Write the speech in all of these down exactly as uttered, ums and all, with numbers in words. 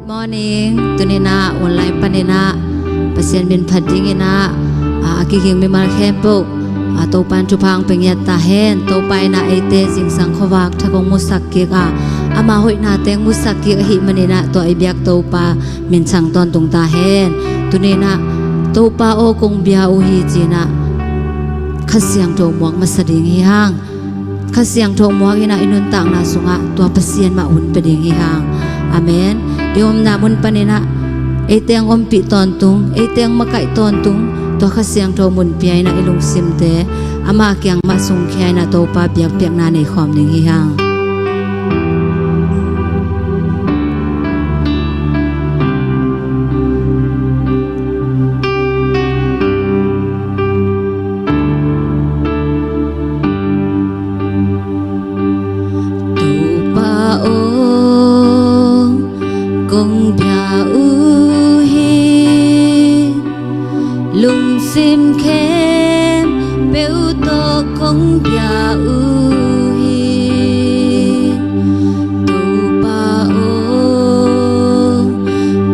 Morning. Tuni-in ah online panin ah Pasian min phat dingin ah, a, a kiging mimal khempeuh, a, Topa'n thupha hong pia ngiat ta hen. Topa in ah eite zingsang khuavak thak hong musak kik a, ama hoihna teng musak kik ahih manin ah tua i biak Topa min thang tawntung ta hen. Tuni-in ah Topa aw kong bia uh hi ci-in ah Kha Siangtho muak masa ding hi hang. Kha Siangtho muak in ah i nuntakna sungah tua Pasian mah hun pia ding hi hang. Amen. I omna mun panin ah ei teng ompih tawntung, ei teng makaih tawntung, tua Kha Siangtho mun pia in ah i lungsimte ama kiang mah sungkhia in ah Topa biakpiakna nei khawm ding hi hang. Topa aw, kong bia uh hi, lungsim khempeuh tawh kong bia uh hi. Topa aw,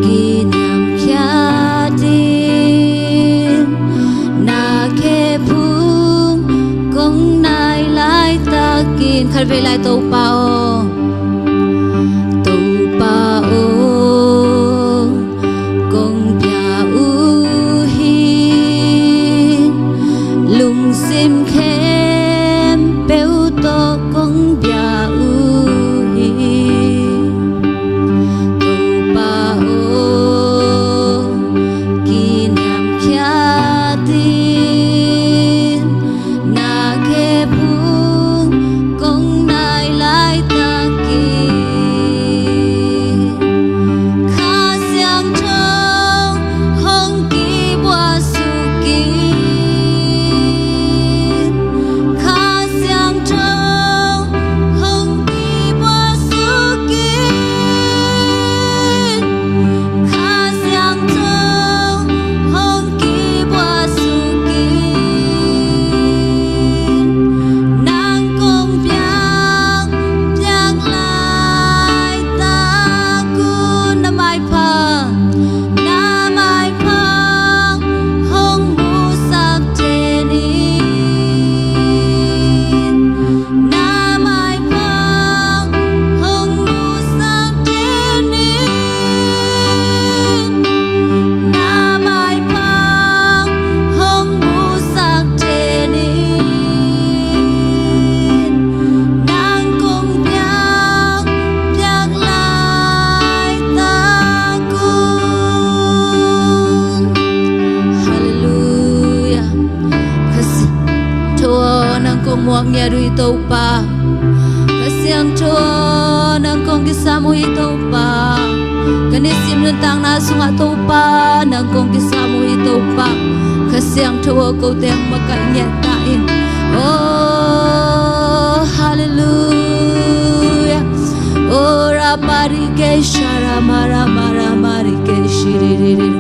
kiniamkhiat in, na khephung kong nai laitakin. Khatvei lai, Topa aw. Topa aw, kong bia uh hi, lungsim khempeuh tawh kong bia uh hi. Topa aw, kiniamkhiat in, na khephung kong nai laitakin, Kha Siangtho hong kibuaksuk in, Kha Siangtho hong kibuaksuk in, Kha Siangtho hong kibuaksuk in, nang kong biak, biak laitak un. Na maipha, na maipha hong musak den in, na maipha hong musak den in, na maipha hong musak den in, nang kong biak, biak laitak un. Halleluiah. Kha Siangtho aw, nang kong muak ngiat uh hi, Topa. Kha Siangtho aw, nang kong kisam uh hi, Topa. Ka nisim nuntakna sungah, Topa, nang kong kisam uh hi, Topa. Kha Siangtho aw, kote hong makaih ngiat ta in. Oh, halleluiah. Oh, raparike sharamara maramarike shiriri.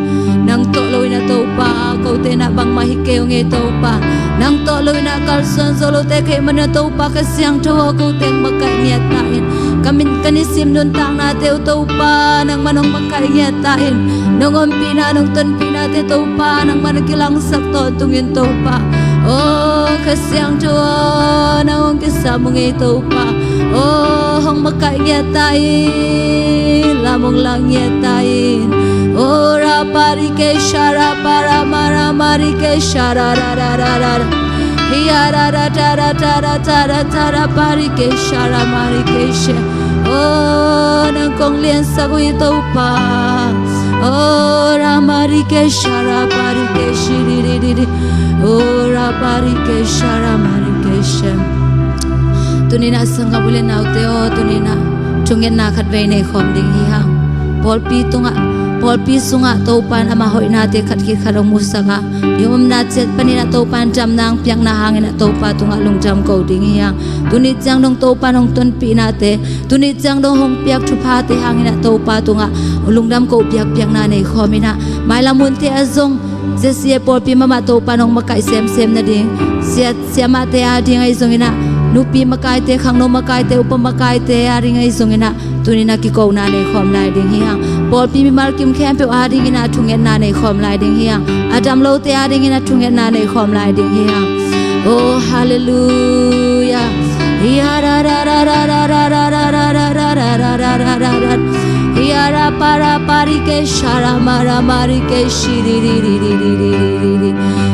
Nang tawh lo in ah, Topa, kote in ah bangmah hi kei ung ei, Topa. Nang tawh lo in ah kalsuan zo lote ka hih manin ah, Topa, Kha Siangtho aw, kote hong makaih ngiat ta in. Ka min, ka nisim nuntaknate uh, Topa, nangman hong makaih ngiat ta in. Nong ompihna, nong tonpihnate, Topa, nangman hong kilangsak tawntung in, Topa. Oh, Kha Siangtho aw, nang hong kisam ung ei, Topa. Oh, hong makaih ngiat ta in, lam hong lak ngiat ta in. Oh, raparike sharaparamarike shararararara. Hiararatarataratara parike sharamarike she. Oh, nang kong liansak uh hi, Topa. Oh, ramarike sharaparike shiriri. Oh, raparike sharamarike she. Tuni-in ah sanggam u le naute aw, tuni-in ah thungetna khatvei nei khawm ding hi hang. Pawlpi tungah, pawlpi sungah Topa in ama hoihnate khat khit khat hong musak a, i omna ciat panin ah Topa in damna hong piakna hangin ah Topa tungah lungdam ko ding hi hang. Tuni ciang dong Topa in hong tonpihnate, tuni ciang dong hong piak thuphate hangin ah Topa tungah lungdam ko biakpiakna nei khawm in ah, mailam hunte ah zong J C A pawlpi mahmah Topa in hong makaih semsem nading, sia, siamahte ading ahi zongin ah, nupi makaite, khangno makaite, upa makaite ading ahi zongin ah, Tuni-in a kikona nei khawm lai ding hi hang. Pawlpi mimal kim khempeuh adingin a thungetna nei khawm lai ding hi hang. A dam lote adingin a thungetna nei khawm lai ding hi hang. Oh, hallelujah. Hiara para pari ke shara mara mari ke shiri ri ri ri ri ri ri ri.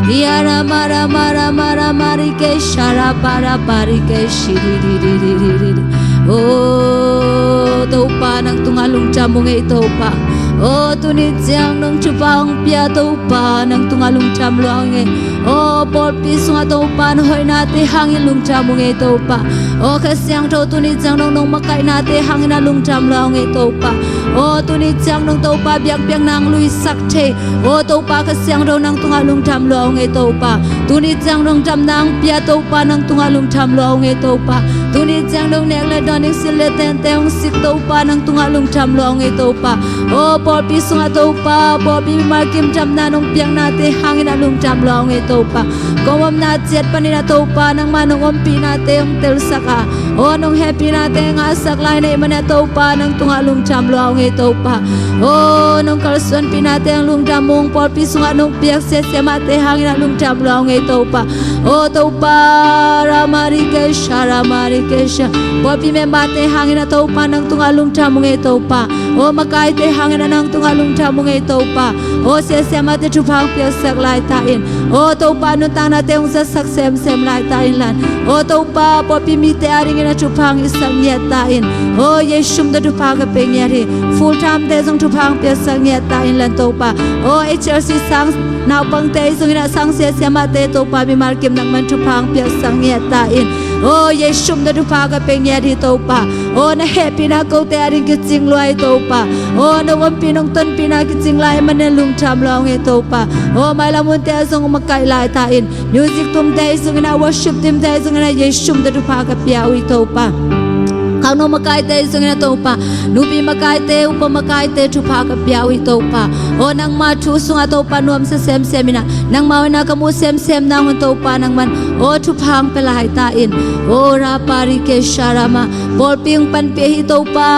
Hiara mara mara mara mari ke shara para pari ke shiri ri ri ri ri ri. Oh, Topa nang tungah lungdam ung ei Topa. Oh, tuni ciang nong thupha hong pia Topa nang tungah lungdam lua ung ei. Oh, pawlpi sungah Topa na hoihnate hangin lungdam ung ei Topa. Oh, Kha Siangtho tuni ciang nong nong makaihnate hangin a lungdam lua ung ei Topa. Oh, tuni ciang nong Topa biakpiakna hong luisak thei. Oh, Topa Kha Siangtho nang tungah lungdam lua ung ei Topa. Tuni ciang nong damna hong pia Topa nang tungah lungdam lua ung ei Topa. Tuni ciang nong nek le dawn ding sil le tente hong sik Topa nang tungah lungdam lua ung ei Topa. Oh, pawlpi sungah Topa, pawlpi mimal kim damna nong piaknate hangin a lungdam lua ung ei Topa. Kong omna ciat panin a Topa nangmah nong ompihnate hong telsak a, oh, nong hehpihnate ngahsak lai na hih manin a Topa nang tungah lungdam lua ung ei Topa. Oh, nong kalsuanpihnate hong lungdam ung, pawlpi sungah nong piak siasia mahte hangin a lungdam lua ung ei Topa. Oh, Topa, ramarikesha, ramarikesha. Pawlpi memberte hangin a Topa nang tungah lungdam ung ei Topa. Oh, makaite hangin a nang tungah lungdam ung ei Topa. Oh, siasia mahte thupha hong piaksak lai ta in. Oh, Topa nuntaknate hong zatsak semsem lai ta in lan. Oh, Topa, pawlpi mite adingin a thupha hong piaksak ngiat ta in. Oh, Jesu min tawh thupha ka pia ngiat hi. Full time te zong thupha hong piaksak ngiat ta in lan Topa. Oh, H R C sang naupangte zongin a sang siasia mahte Topa mimal kim nangman thupha hong piaksak ngiat ta in. Oh, Jesu min tawh thupha ka pia ngiat hi Topa. Oh, na hehpihna kote ading kicing lua hi Topa. Oh, nong ompih nong tonpihna kicing lai manin lungdam lua ung ei Topa. Oh, mailam hunte ah zong makaih lai ta in. Music tumte zongin a, worship teamte zongin a, Jesu min tawh thupha ka pia uh hi Topa. Khangno makaite zongin a Topa, nupi makaite, upa makaite thupha ka pia uh hi Topa. Oh, nangma thu sungah Topa nuamsa semsem in a, nangma hoihna ka muh semsem nang un Topa nangman, oh, thupha hong pia lai ta in. Oh, raparikesha rama. Pawlpi hong panpih hi Topa.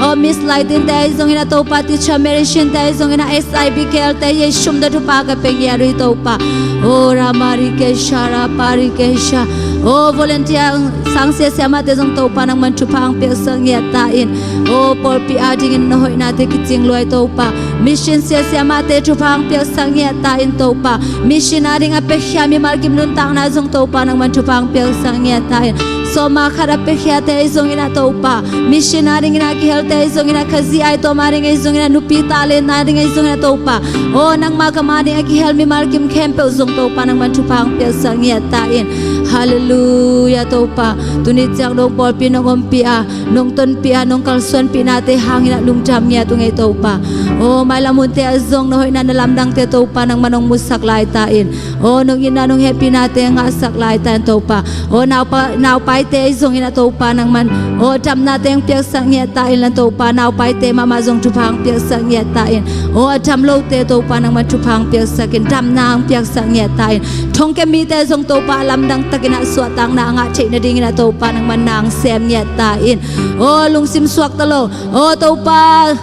Oh, Miss Laitinte ahi zongin a Topa, Teacher Mary Shinte ahi zongin a, S I B K L te Jesu min tawh thupha ka pia ngiat uh hi Topa. Oh, ramarikesha, raparikesha. Oh, volunteer sang siasia mahte zong Topa nangman thupha hong piaksak ngiat ta in. Oh, pawlpi adingin na hoihnate kicing lua hi Topa. Mission siasia mahte thupha hong piaksak ngiat ta in Topa. Mission ading a piakhia mimal kim nuntakna zong Topa nangman thupha hong piaksak ngiat ta in. Sawma khat a piakhiate ahi zongin a Topa, mission adingin a kihelte ahi zongin a, Khazih aitawm ading ahi zongin a, nupi talent ading ahi zongin a Topa, oh, nangma kam ading a kihel mimal kim khempeuh zong Topa nangman thupha hong piaksak ngiat ta in. Halleluiah Topa. Tuni ciang nong pawlpi nong ompih a, nong tonpih a, nong kalsuanpihnate hangin a lungdam ngiat ung ei Topa. Oh, mailam hunte ah zong na hoihna na lamdangte Topa nangman hong musak lai ta in. Oh, nong itna nong hehpihnate ngahsak lai ta in Topa. Oh, naupa, naupaite ahi zongin a Topa nangman, oh, damnate hong piaksak ngiat ta in lan Topa. Naupaite mahmah zong thupha hong piaksak ngiat ta in. Oh, a dam lote Topa nangman thupha hong piaksak in, damna hong piaksak ngiat ta in. Thongkia mite zong Topa a lamdang takin a suahtakna a ngah theih nadingin a Topa nangman na hong sem ngiat ta in. Oh, lungsim suakta lo, oh, Topa,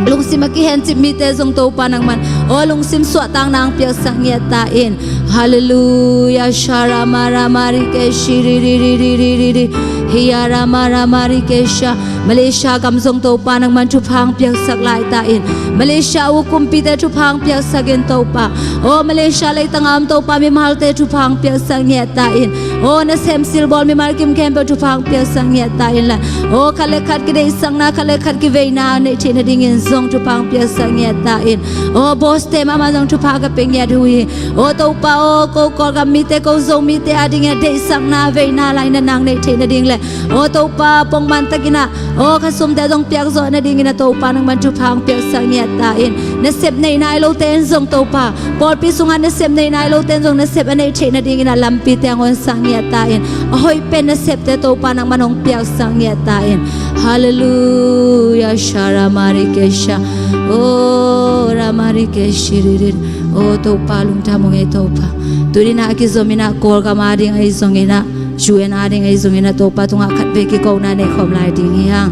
lungsim a kihencip mite zong Topa nangman, oh, lungsim suahtakna hong piaksak ngiat ta in. Halleluiah. Sha rama rama rikesha ri ri ri ri ri ri ri. Hiya rama rama rikesha. Malaysia gam zong Topa nangman thupha hong piaksak lai ta in. Malaysia u kumpite thupha hong piaksak in Topa. Oh, Malaysia leitang a om Topa mimalte thupha hong piaksak ngiat ta in. Oh, nasem silbawl mimal kim khempeuh thupha hong piaksak ngiat ta in lan. Oh, khat le khat kideihsakna, khat le khat kiveina neih theih nadingin zong thupha hong piaksak ngiat ta in. Oh, boss te mahmah zong thupha ka pia ngiat uh hi. Oh, Topa, oh, ko Kawlgam mite, ko Zo mite adingin a deihsakna, veina, lainatna hong neih theih nading le, oh, Topa, pongman takin a, oh, khasumte zong piakzawh nadingin a Topa nangman thupha hong piaksak ngiat ta in. Nasep nei nai lote in zong Topa, pawlpi sungah nasep nei nai lote in zong nasep a neih theih nadingin a lampite hong honsak ngiat ta in. A hoih pen nasepte Topa nangman hong piaksak ngiat ta in. Halleluiah. Sha rama rikesha. Oh, rama rikeshi ri ri. Oh, Topa lungdam ung ei Topa. Tuni-in a kizomin a Kawlgam ading ahi zongin a, U N ading ahi zongin a Topa tungah khatvei kikona nei khawm lai ding hi hang.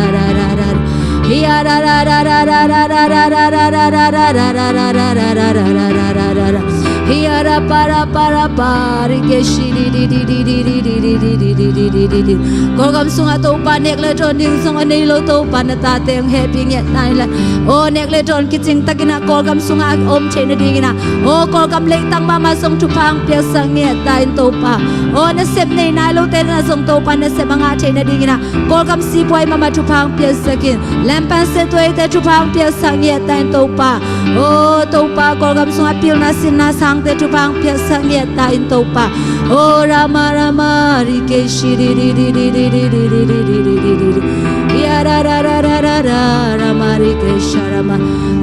Hiara para para pari ke shiri di di di di di di di di di di di di di di di. Kawlgam sungah Topa nek le dawn ding zong a nei lo Topa na tate hong hehpih ngiat ta in la. Aw nek le dawn kicing takin ah Kawlgam sungah a om theih nadingin ah, aw Kawlgam leitang mahmah zong thupha hong piaksak ngiat ta in Topa. Aw nasep nei nai lote na zong Topa nasep a ngah theih nadingin ah Kawlgam sipuai mahmah thupha hong piaksak in. Lampan siatuaite thupha hong piaksak ngiat ta in Topa. Aw Topa Kawlgam sungah pilna sinna sangte thupha hong piaksak ngiat ta in Topa. Aw rama rama rike shiri di di di di di di di di di di di di di. Hiara ra ra ra ra ra rama rike sharama.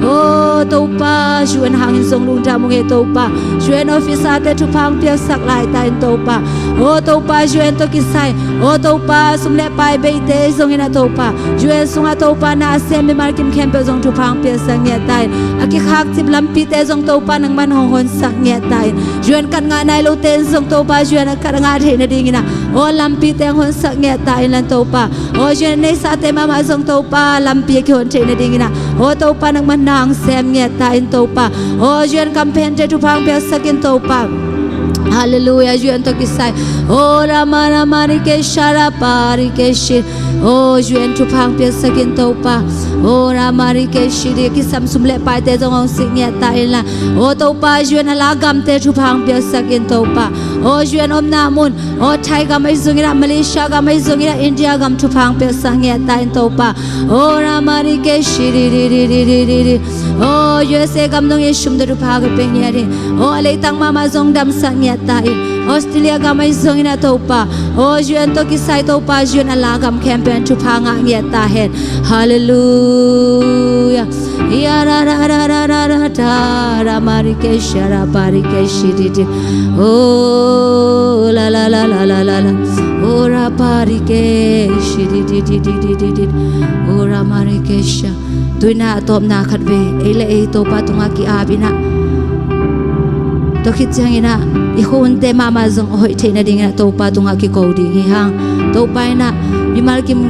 Aw Topa U N hangin zong lungdam ung e Topa. U N officer te thupha hong piaksak lai ta in Topa. Aw Topa U N tawh kisai, aw Topa sum le pai beite zongin ah Topa U N sungah Topa na a sem mimal kim khempeuh zong thupha hong piaksak ngiat ta in. A kikhakcip lampite zong Topa nangman hong honsak ngiat ta in. U N kat ngah nai lote in zong Topa U N a kat a ngah theih nadingin ah, aw lampite hong honsak ngiat ta in la Topa. Aw U N a neisate mahmah zong Topa lampi a kihon theih nadingin ah, aw Topa nangman na hong sem ngiat ta in Topa. Aw U N kamphente thupha hong piaksak in Topa. Halleluia U N tawh kisai. Aw rama rama rike shara pari ke shi. Aw U N thupha hong piaksak in Topa. Aw rama rike shiri kisam sum le paite zong hong sik ngiat ta in la. Aw Topa U N a la gamte thupha hong piaksak in Topa. Aw U N omna mun, aw Thai gam ahi zongin ah, Malaysia gam ahi zongin ah, India gam thupha hong piaksak ngiat ta in Topa. Aw rama rike shiri di di di di di di. Aw U S A gam dong in sumte thupha ka pia ngiat in. Aw a leitang mahmah zong damsak ngiat ta in. Australia gam ahi zongin ah Topa. Aw U N tawh kisai Topa U N a la gam khempeuh in thupha ngah ngiat ta hen. Halleluia. Ia ra ra ra ra ra ra ta ra ma ri ke sha ra pa ri ke shi di di. Oh la la la la la la la. Oh ra pa ri ke shi di di di di di di di. Oh ra ma ri ke sha. Tuina a tawpna khat ve ei le ei Topa tungah ki-ap inah, tua khit cianginah i khunte mahmah zong a hoih theih nadinginah Topa tungah kiko ding hi hang. Topa inah mimal kim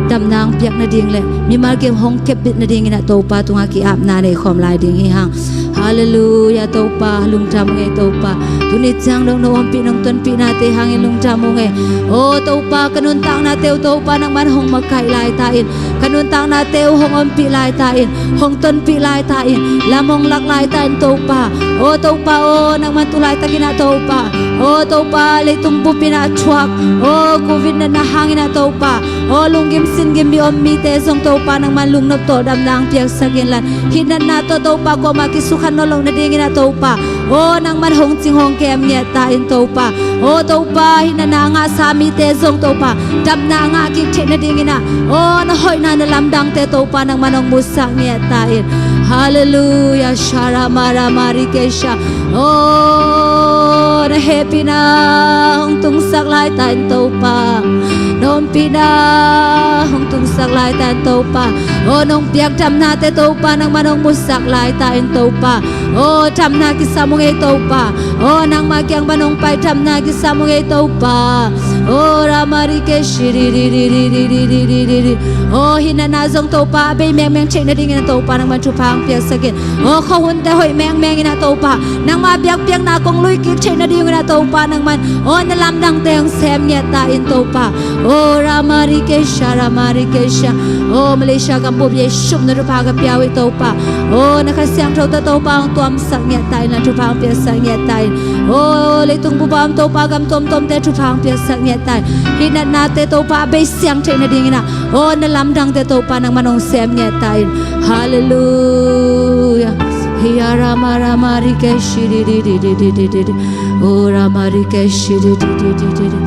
damna hong piak nading le mimal kim hong kepbit nadinginah Topa tungah ki-apna nei khawm lai ding hi hang. Halleluia Topa, lungdam ngei Topa. Tuni ciang dong no ompih nong tonpihnate hangin lungdam ngei. O Topa, ka nuntaknate uh Topa nangman hong makaih lai ta in, ka nuntaknate uh hong ompih lai ta in, hong tonpih lai ta in, lam hong lak lai ta in Topa. O Topa, o nangman tu laitakinah Topa, o Topa, leitung bupinah thuak, o covid natna hanginah Topa, o lunggim singgim mi om mite zong Topa nangman lungnop tawh damna hong piaksak in lan. Hih natna tawh Topa kuamah kisukhan nawn loh nadinginah Topa, o nangman hong cing hong kem ngiat ta in Topa. O Topa, hih natna a ngahsa mite zong Topa damna a ngah kik theih nadinginah, o na hoihna na lamdangte Topa nangman hong musak ngiat ta in. Halleluia. Sha ra ma ra ma ri ke sha. O na hehpihna hong tungsak lai ta in Topa, na ompihna hong tungsak lai ta in Topa. O nong piak damnate Topa nangman hong musak lai ta in Topa. O damna kisam ung ei Topa. O nangmah kiang pan hong pai damna kisam ung ei Topa. O Ramarike shiri. O hih natna zong Topa a bei mengmeng theih nadingin a Topa nangman thupha hong piaksak in. O khuahunte hoih mengmeng in a Topa nangma biakpiakna kong lui kik theih nadingin a Topa nangman, o na lamdangte hong sem ngiat ta in Topa. O Ramarike sha, Ramarike sha. O Malaysia gam bup Jesuh na thupha ka pia uh hi Topa. O na Kha Siangtho tawh Topa hong tuamsak ngiat ta in, na thupha hong piaksak ngiat ta in. O leitung bup a om Topa gam tuamtuamte thupha hong piaksak ngiat ta in. Hih natnate Topa a bei siang theih nadingin a, o na lamdangte Topa nangman hong sem ngiat ta in. Halleluia. Hia rama rama rike shiri di di di di di di di. O rama rike shiri di di di di di.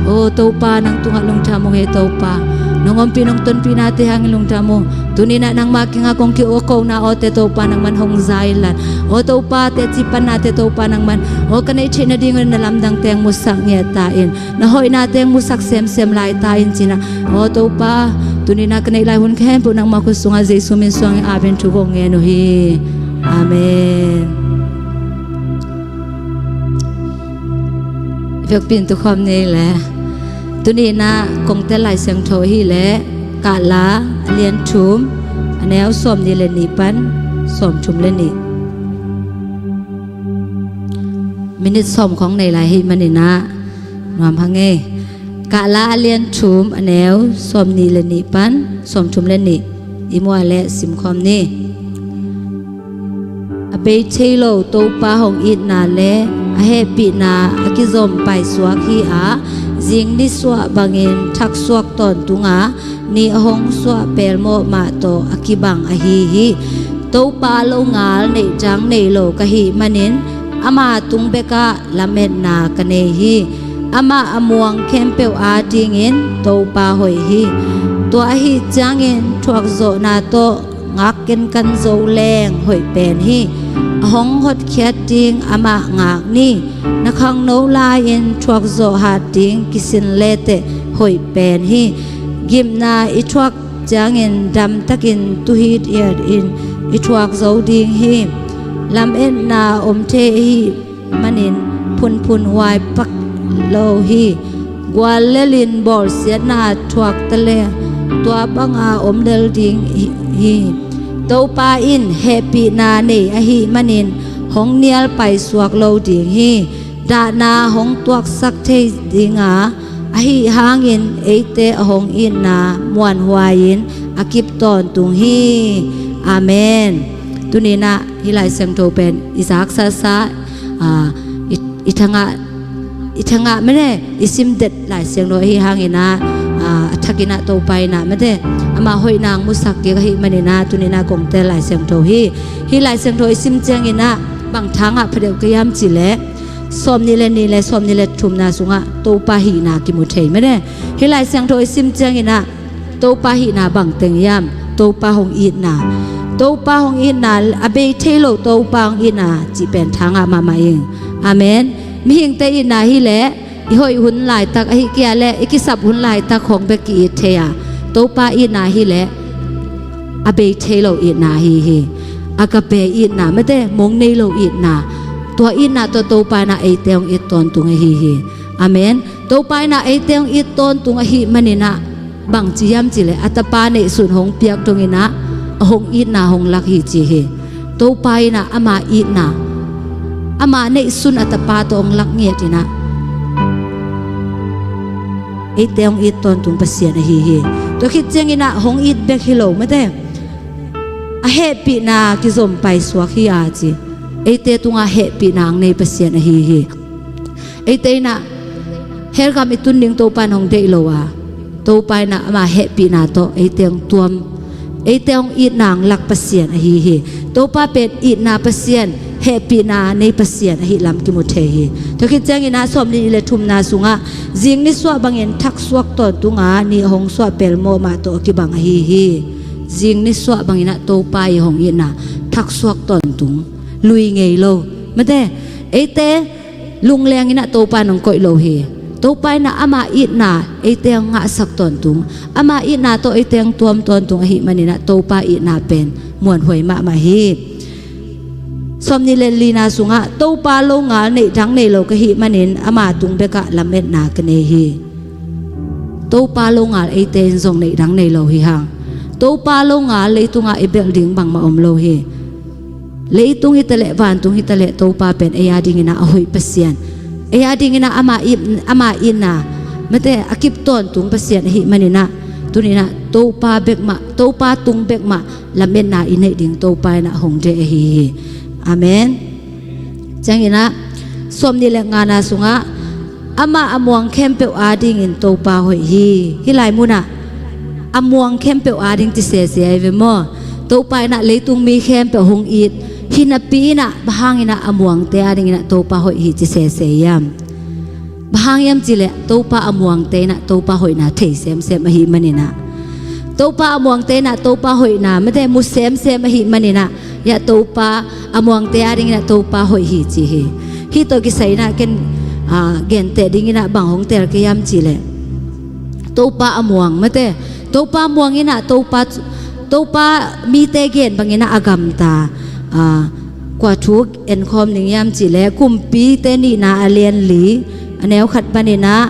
O Topa nang tungah lungdam ung e Topa. Nong ompih nong tonpihnate hangin lungdam ung. Tuni-in ah nangma kiangah kong ki-awkona awte Topa nangman hong zailan. O Topa teci pannate Topa nangman, o ka neih theih nadingun na lamdangte hong musak ngiat ta in. Na hoihnate hong musak semsem lai ta in ci-in ah. O Topa, tuni-in ah ka neih lai hun khempeuh nangma khut sungah Jesu min suangin amen thu kong ngen uh hi. Amen. Vekpi-in tukhawm ni le. Tuni-in ah kong tel Lai Siangtho hi le, Kahla a lian thum, a neu sawmnih le nih pan sawmthum le nih. Minit sawm khawng nei lai hi manin ah nuam hang e. Kahla a lian thum, a neu sawmnih le nih pan sawmthum le nih. I muah le simkhawm ni. A bei thei lo Topa hong itna le a hehpihna a kizom paisuak hi a, zing nisuah bangin thaksuak tawntung a, ni a hong suah pelmawh mah tawh a kibang ahi hi. Topa longal neih dang nei lo ka hih manin ama tung bekah lametna ka nei hi. Amah a muang khempeuh adingin Topa hoih hi. Tua ahih ciangin thuakzawhna tawh ngak kenkan zo leng hoih pen hi. A hong hotkhiat ding amah ngak ni. Na khangno lai-in thuakzawh hat ding kisin leteh hoih pen hi. Gimna i thuak ciangin damtakin tuuhit hiatin i thuak zo ding hi. Lametna om thei ahih manin phunphun huai pak lo hi. Guallelin bawlsiatna thuak ta le tua banga om lel ding hi. Topa in hehpihna nei ahih manin hong nial paisuak lo ding hi. Dahna hong tuaksak thei ding a, ahi hangin eite a hong itna muanhuai-in a kip tawntung hi. Amen. Tuni-in ah hih Lai Siangtho pen i zaksasa, a, i, i thangah, i thangah mene, i simdet Lai Siangtho ahi hangin ah, a, a thakin ah Topa in ah mete, ama hoihna hong musak kik ahih manin ah tuni-in ah kong tel Lai Siangtho hi. Hih Lai Siangtho i sim ciangin ah bang tha ngah phadeuh ka hiam cih leh, sawmnih le nih le sawmnih le thumna sungah Topa hihna kimu thei mene. Hih Lai Siangtho i sim ciangin ah Topa hihna bang teng hiam? Topa hong itna. Topa hong itna, a bei thei lo Topa hong itna cih pen tha ngah mahmah ing. Amen. Mihingte itna hi leh i hoih hun laitak ahih kei leh i kisap hun laitak khawng bek ki-it thei a, Topa itna hi leh a bei thei lo itna ahi hi. Agape itna, mete, mong nei lo itna. Tua itna tawh Topa in ah eite hong it tawntung ahi hi. Amen. Topa in ah eite hong it tawntung ahih manin ah bangci hiam cih leh a tapa neihsun hong piak dongin ah a hong itna hong lak hi ci hi. Topa in ah ama itna, ama neihsun a tapa tawh hong lak ngiat in ah eite hong it tawntung Pasian ahi hi. Tua khit ciangin ah hong it bek hi lo mete, a hehpihna kizom paisuak hi a ci. Eite tungah hehpihna hong nei Pasian ahi hi. Eite in ah hell gam i tun ding Topa in hong deih lo a, Topa in ah ama hehpihna tawh eite hong tuam, eite hong itna hong lak Pasian ahi hi. Topa pen itna Pasian, hehpihna nei Pasian ahih lam kimu thei hi. Tua khit ciangin ah sawmnih le thumna sungah, zing nisuah bangin thaksuak tawntung a, ni a hong suah pelmawh mah tawh a kibang ahi hi. Zing nisuah bangin ah Topa i hong itna thaksuak tawntung, lui ngei lo. Mate, eite lungleng in ah Topa in hong koih lo hi. Topa in ah ama itna eite hong ngahsak tawntung, ama itna tawh eite hong tuam tawntung ahih manin ah Topa itna pen muanhuai mahmah hi. Sawmnih le lina sungah, Topa longal neih dang nei lo ka hih manin ama tung bekah lametna ka nei hi. Topa longal eite in zong neih dang nei lo hi hang. Topa longal leitungah i belh ding bangmah om lo hi. Leitung hitaleh vantung hitaleh Topa pen ei a dinginah a hoih Pasian, ei a dinginah ama it, ama itna, mate, a kip tawntung Pasian ahih maninah, tuninah Topa bekmah, Topa tung bekmah lametna i neih ding Topa inah hong deih ahi hi. Amen. Cianginah sawmnih le ngana sungah, amah a muang khempeuh adingin Topa hoih hi. Hih lai munah a muang khempeuh ading ci sese ahi ve maw? Topa inah leitung mi khempeuh hong it hi napi inah, bang hanginah a muangte adinginah Topa hoih hi ci sese hiam? Bang hang hiam cileh Topa a muangte inah Topa hoihna thei semsem ahih maninah, Topa a muangte inah Topa hoihna mate mu semsem ahih maninah, ya Topa a muangte adinginah Topa hoih hi ci hi. Hih tawh kisai inah ken, ah, genteh dinginah bang hong tel kei hiam cileh, Topa a muang mate, Topa muang inah Topa, Topa mite gen banginah a gamta, ah, kua thu enkhawm ding hiam cileh, Kumpite nihna a lian li, a neu khat paninah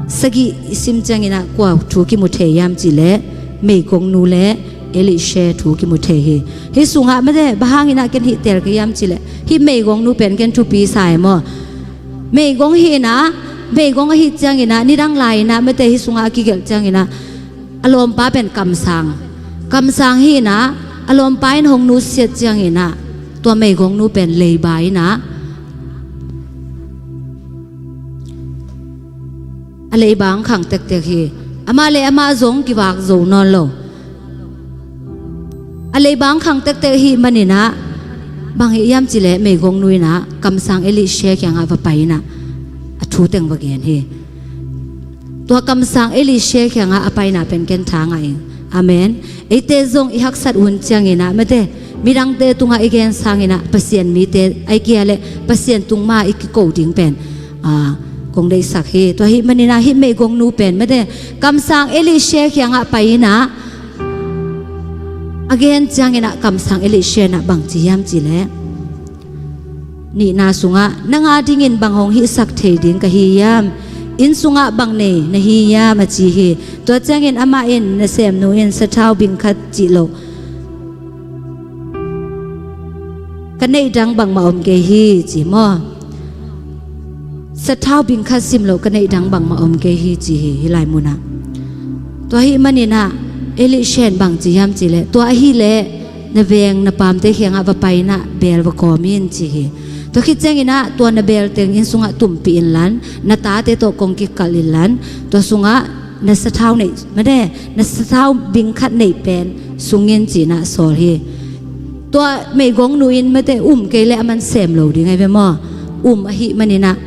sagih i sim cianginah kua thu kimu thei hiam cileh, meigongnu le Elisha thu kimu thei hi. Hih sungah mate, bang hanginah ken hih tel kei hiam cileh, hih meigongnu pen ken thupi sa e maw? Meigong hinah, meigong ahih cianginah nidang lai inah mate, hih sungah a kigelh cianginah a lawmpa pen kamsang, kamsang hinah, a lawmpa in hong nusiat cianginah tua meigongnu pen leiba inah a leiba hong khang tektek hi. Amah le amah zong kivak zo nawn lo. A leiba hong khang tektek ahih maninah, bang hih hiam cileh meigongnu inah kamsang Elisha kiangah va pai inah a thu teng va gen hi. Tua kamsang Elisha kiangah a paina pen ken tha ngah ing. Amen. Eite zong i haksat hun cianginah mate, midangte tungah i gen sanginah Pasian mite, ai kia le Pasian tung ma i kiko ding pen, ah, kong deihsak hi. Tua hih maninah hih meigongnu pen mate, kamsang Elisha kiangah pai inah a gen cianginah kamsang Elisha inah bang ci hiam cileh, nihna sungah, nang adingin bang hong hihsak thei ding ka hi hiam? Inn sungah bang nei na hi hiam? A ci hi. Tua ciangin amah in, nasemnu in sathau bing khat cih loh ka neih dang bangmah om kei hi, ci maw? Sathau bing khat sim loh ka neih dang bangmah om kei hi, ci hi, hih lai munah. Tua ahih maninah Elisha in bang ci hiam cileh, tua ahileh na veng na pamte kiangah va pai inah beel va kawm in, ci hi. Tua khit cianginah tua na beel teng inn sungah tumpih inlan, na tate tawh kong kikalh inlan, tua sungah na sathau neih mate, na sathau bing khat neih pen sung in, ci inah sawl hi. Tua meigongnu in mate, um kei le aman sem lo ding ahi ve maw? Um ahih maninah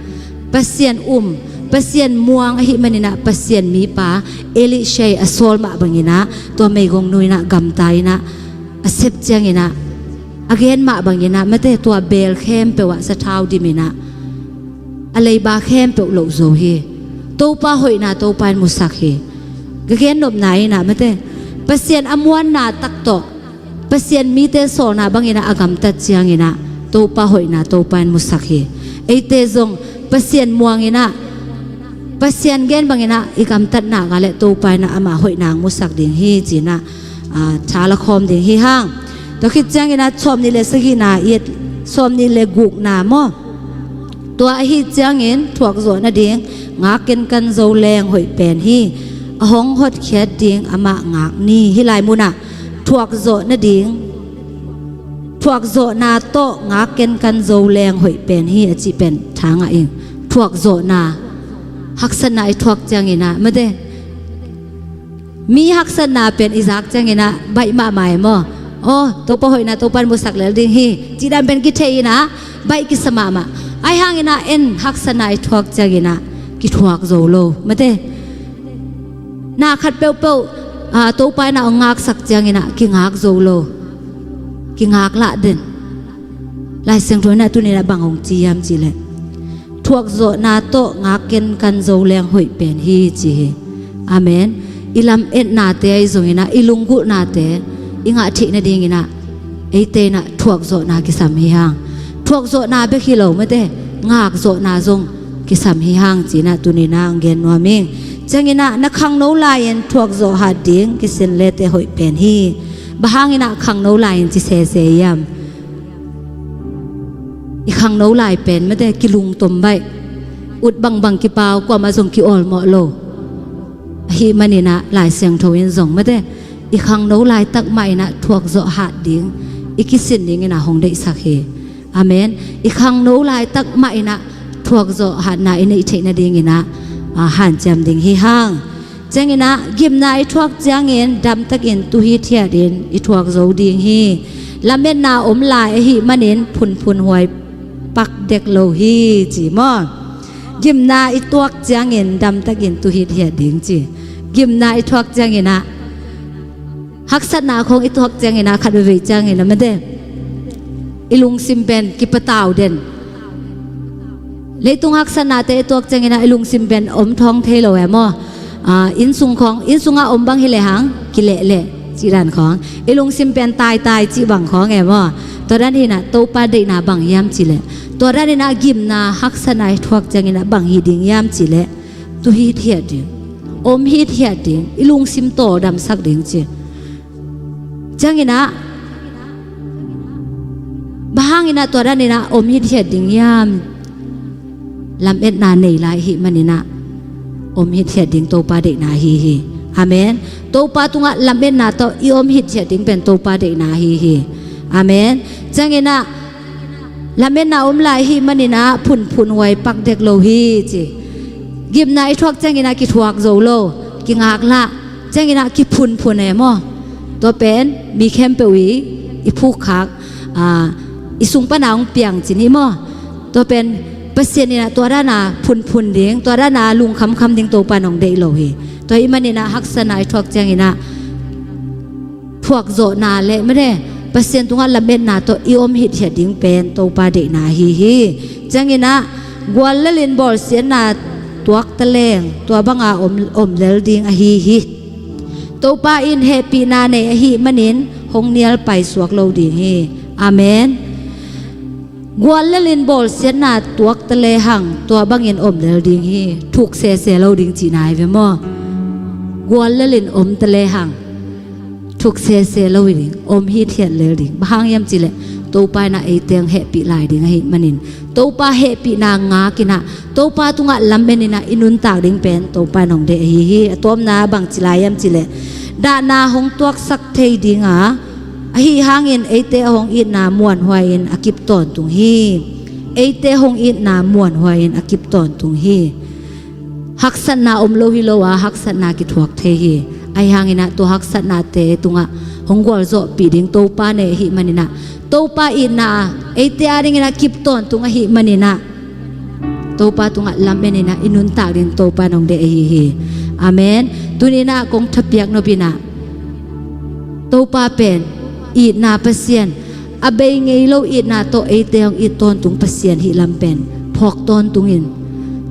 Pasian um, Pasian muang ahih maninah Pasian mipa Elisha a sawl mah banginah tua meigongnu inah gamta inah a sep cianginah a gen mah banginah mate, tua beel khempeuh ah sathau dim inah a leiba khempeuh loh zo hi. Topa hoihna Topa in musak hi. Ka gen nopna inah mate, Pasian a muanna tak tawh Pasian mite sawlna banginah a gamtat cianginah Topa hoihna Topa in musak hi. Eite zong Pasian muanginah, Pasian gen banginah i gamtatna ka le Topa inah ama hoihna musak ding hi, ci inah, ah, tha la khawm ding hi hang. Tua khit cianginah sawmnih le sagihna i et, sawmnih le gukna maw? Tua ahih ciangin thuakzawh nading ngak kenkan zo leng hoih pen hi. A hong hotkhiat ding amah ngak ni. Hih lai munah thuakzawh nading, thuakzawhna tawh ngak kenkan zo leng hoih pen hi, a cih pen tha ngah ing. Thuakzawhna, haksatna i thuak cianginah mate, mi haksatna pen i zak cianginah baih mahmah e maw? Aw, Topa hoihna Topa in musak lel ding hi, cih dan pen kithei inah baih kisa mahmah. Ahi hanginah en haksatna i thuak cianginah kithuak zo lo mate. Na khat peuhpeuh, ah, Topa inah hong ngaksak cianginah kingak zo lo, kingak lah den. Lai Siangtho inah tuninah bang hong ci hiam cileh, thuakzawhna tawh ngak kenkan zo leng hoih pen hi, ci hi. Amen. I lametnate ahi zonginah i lunggulhnate i ngah theih nadinginah eite inah thuakzawhna kisam hi hang. Thuakzawhna bek hi lo mate, ngakzawhna zong kisam hi hang, ci inah tuninah hong gen nuam ing. Ciangin ah na khangno lai-in thuakzawh hat ding kisin lete hoih pen hi. Bang hangin ah khangno lai-in ci sese hiam? I khangno lai pen mate kilungtom baih, ut bangbang kipau, kuamah zong ki-awlmawh lo. Ahih manin ah Lai Siangtho in zong mate i khangno laitak mah in ah thuakzawh hat ding i kisin dingin ah hong deihsak hi. Amen. I khangno laitak mah in ah thuakzawh hatna i neih theih nadingin ah, ah, hanciam ding hi hang. Ciangin ah gimna i thuak ciangin damtakin tu hithiatin i thuak zo ding hi. Lametna om lai ahih manin phunphun huai pak dek lo hi, ci maw? Gimna i tuak ciangin damtakin tu hithiat ding ci. Gimna i thuak ciangin ah, haksatna khong i tuak ciangin ah, khat veivei ciangin ah mate i lungsim pen kipatau den. Leitung haksatnate i tuak ciangin ah i lungsim pen om thawng thei lo e maw? Ah, innsung khong, innsungah om bang hi lehang kilehleh cih dan khong, i lungsim pen taitai cih bang khong e maw? Tua dan hi in ah Topa deihna bang hiam cih leh, tua dan in ah gimna haksatna i thuak ciangin ah bang hi ding hiam cih leh, tu hithiat ding, om hithiat ding, i lungsim tawldamsak ding ci. Ciangin ah, bang hangin ah tua dan in ah om hithiat ding hiam? Lametna nei lai ahih manin ah om hithiat ding Topa deihna ahi hi. Amen. Topa tungah lametna tawh i om hithiat ding pen Topa deihna ahi hi. Amen. Ciangin ah lametna om lai ahih manin ah phunphun huai pak dek lo hi, ci. Gimna i thuak ciangin ah kithuak zo lo, kingaklah, ciangin ah kiphunphun e maw? Tua pen mi khempeuh i, i phukkhak, ah, i sung pana hong piang ci ni maw? Tua pen Pasian in ah tua dan a phunphun ding, tua dan a lungkhamkham ding Topa in hong deih lo hi. Tua ahih manin ah haksatna i thuak ciangin ah thuakzawhna le mate Pasian tungah lametna tawh i om hithiat ding pen Topa deihna ahi hi. Ciangin ah guallelin bawlsiatna tuak taleng tua banga om, om lel ding ahi hi. Topa in hehpihna nei ahih manin hong nial paisuak lo ding hi. Amen. Guallelin bawlsiatna tuak talehang tua bangin om lel ding hi. Thuk sese lo ding cihna hi ve maw? Guallelin om talehang thuk sese lo hi ding, om hithiat lel ding. Bang hang hiam cih leh Topa in ah eite hong hehpih lai ding ahih manin, Topa hehpihna ngak in ah Topa tungah lamen in ah i nuntak ding pen Topa in hong deih ahi hi. A tawpna bang ci lai hiam cih leh, dahna hong tuaksak thei ding a, ahi hangin eite a hong itna muanhuai-in a kip tawntung hi. Eite hong itna muanhuai-in a kip tawntung hi. Haksatna om lo hi lo a, haksatna kithuak thei hi. Ahi hangin ah tua haksatnate tungah hong gualzawhpih ding Topa nei ahih manin ah, Topa itna eite adingin ah kip tawntung ahih manin ah, Topa tungah lamen in ah i nuntak ding Topa in hong deih ahi hi. Amen. Tuni in ah kong thapiak nop in ah, Topa pen itna Pasian, a bei ngei lo itna tawh eite hong it tawntung Pasian hih lam pen phawk tawntung in,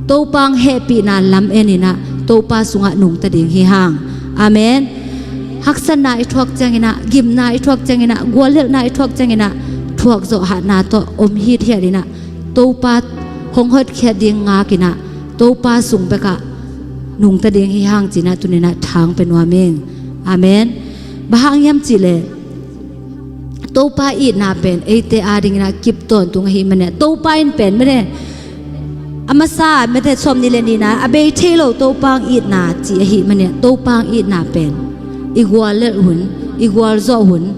Topa hong hehpihna lamen in ah Topa sungah nungta ding hi hang. Amen. Haksatna i thuak ciangin ah, gimna i thuak ciangin ah, guallelhna i thuak ciangin ah, thuakzawh hatna tawh om hithiat in ah, Topa hong hotkhiat ding ngak in ah, Topa sung bekah nungta ding hi hang ci in ah tuni in ah thang pia nuam ing. Amen. Bang hang hiam cih leh, Topa itna pen eite adingin ah kip tawntung ahih manin ah, Topa in pen mate, a masa mate sawmnih le nihna a bei thei lo Topa hong itna ci ahih manin ah, Topa hong itna pen i guallelh hun, i gualzawh hun,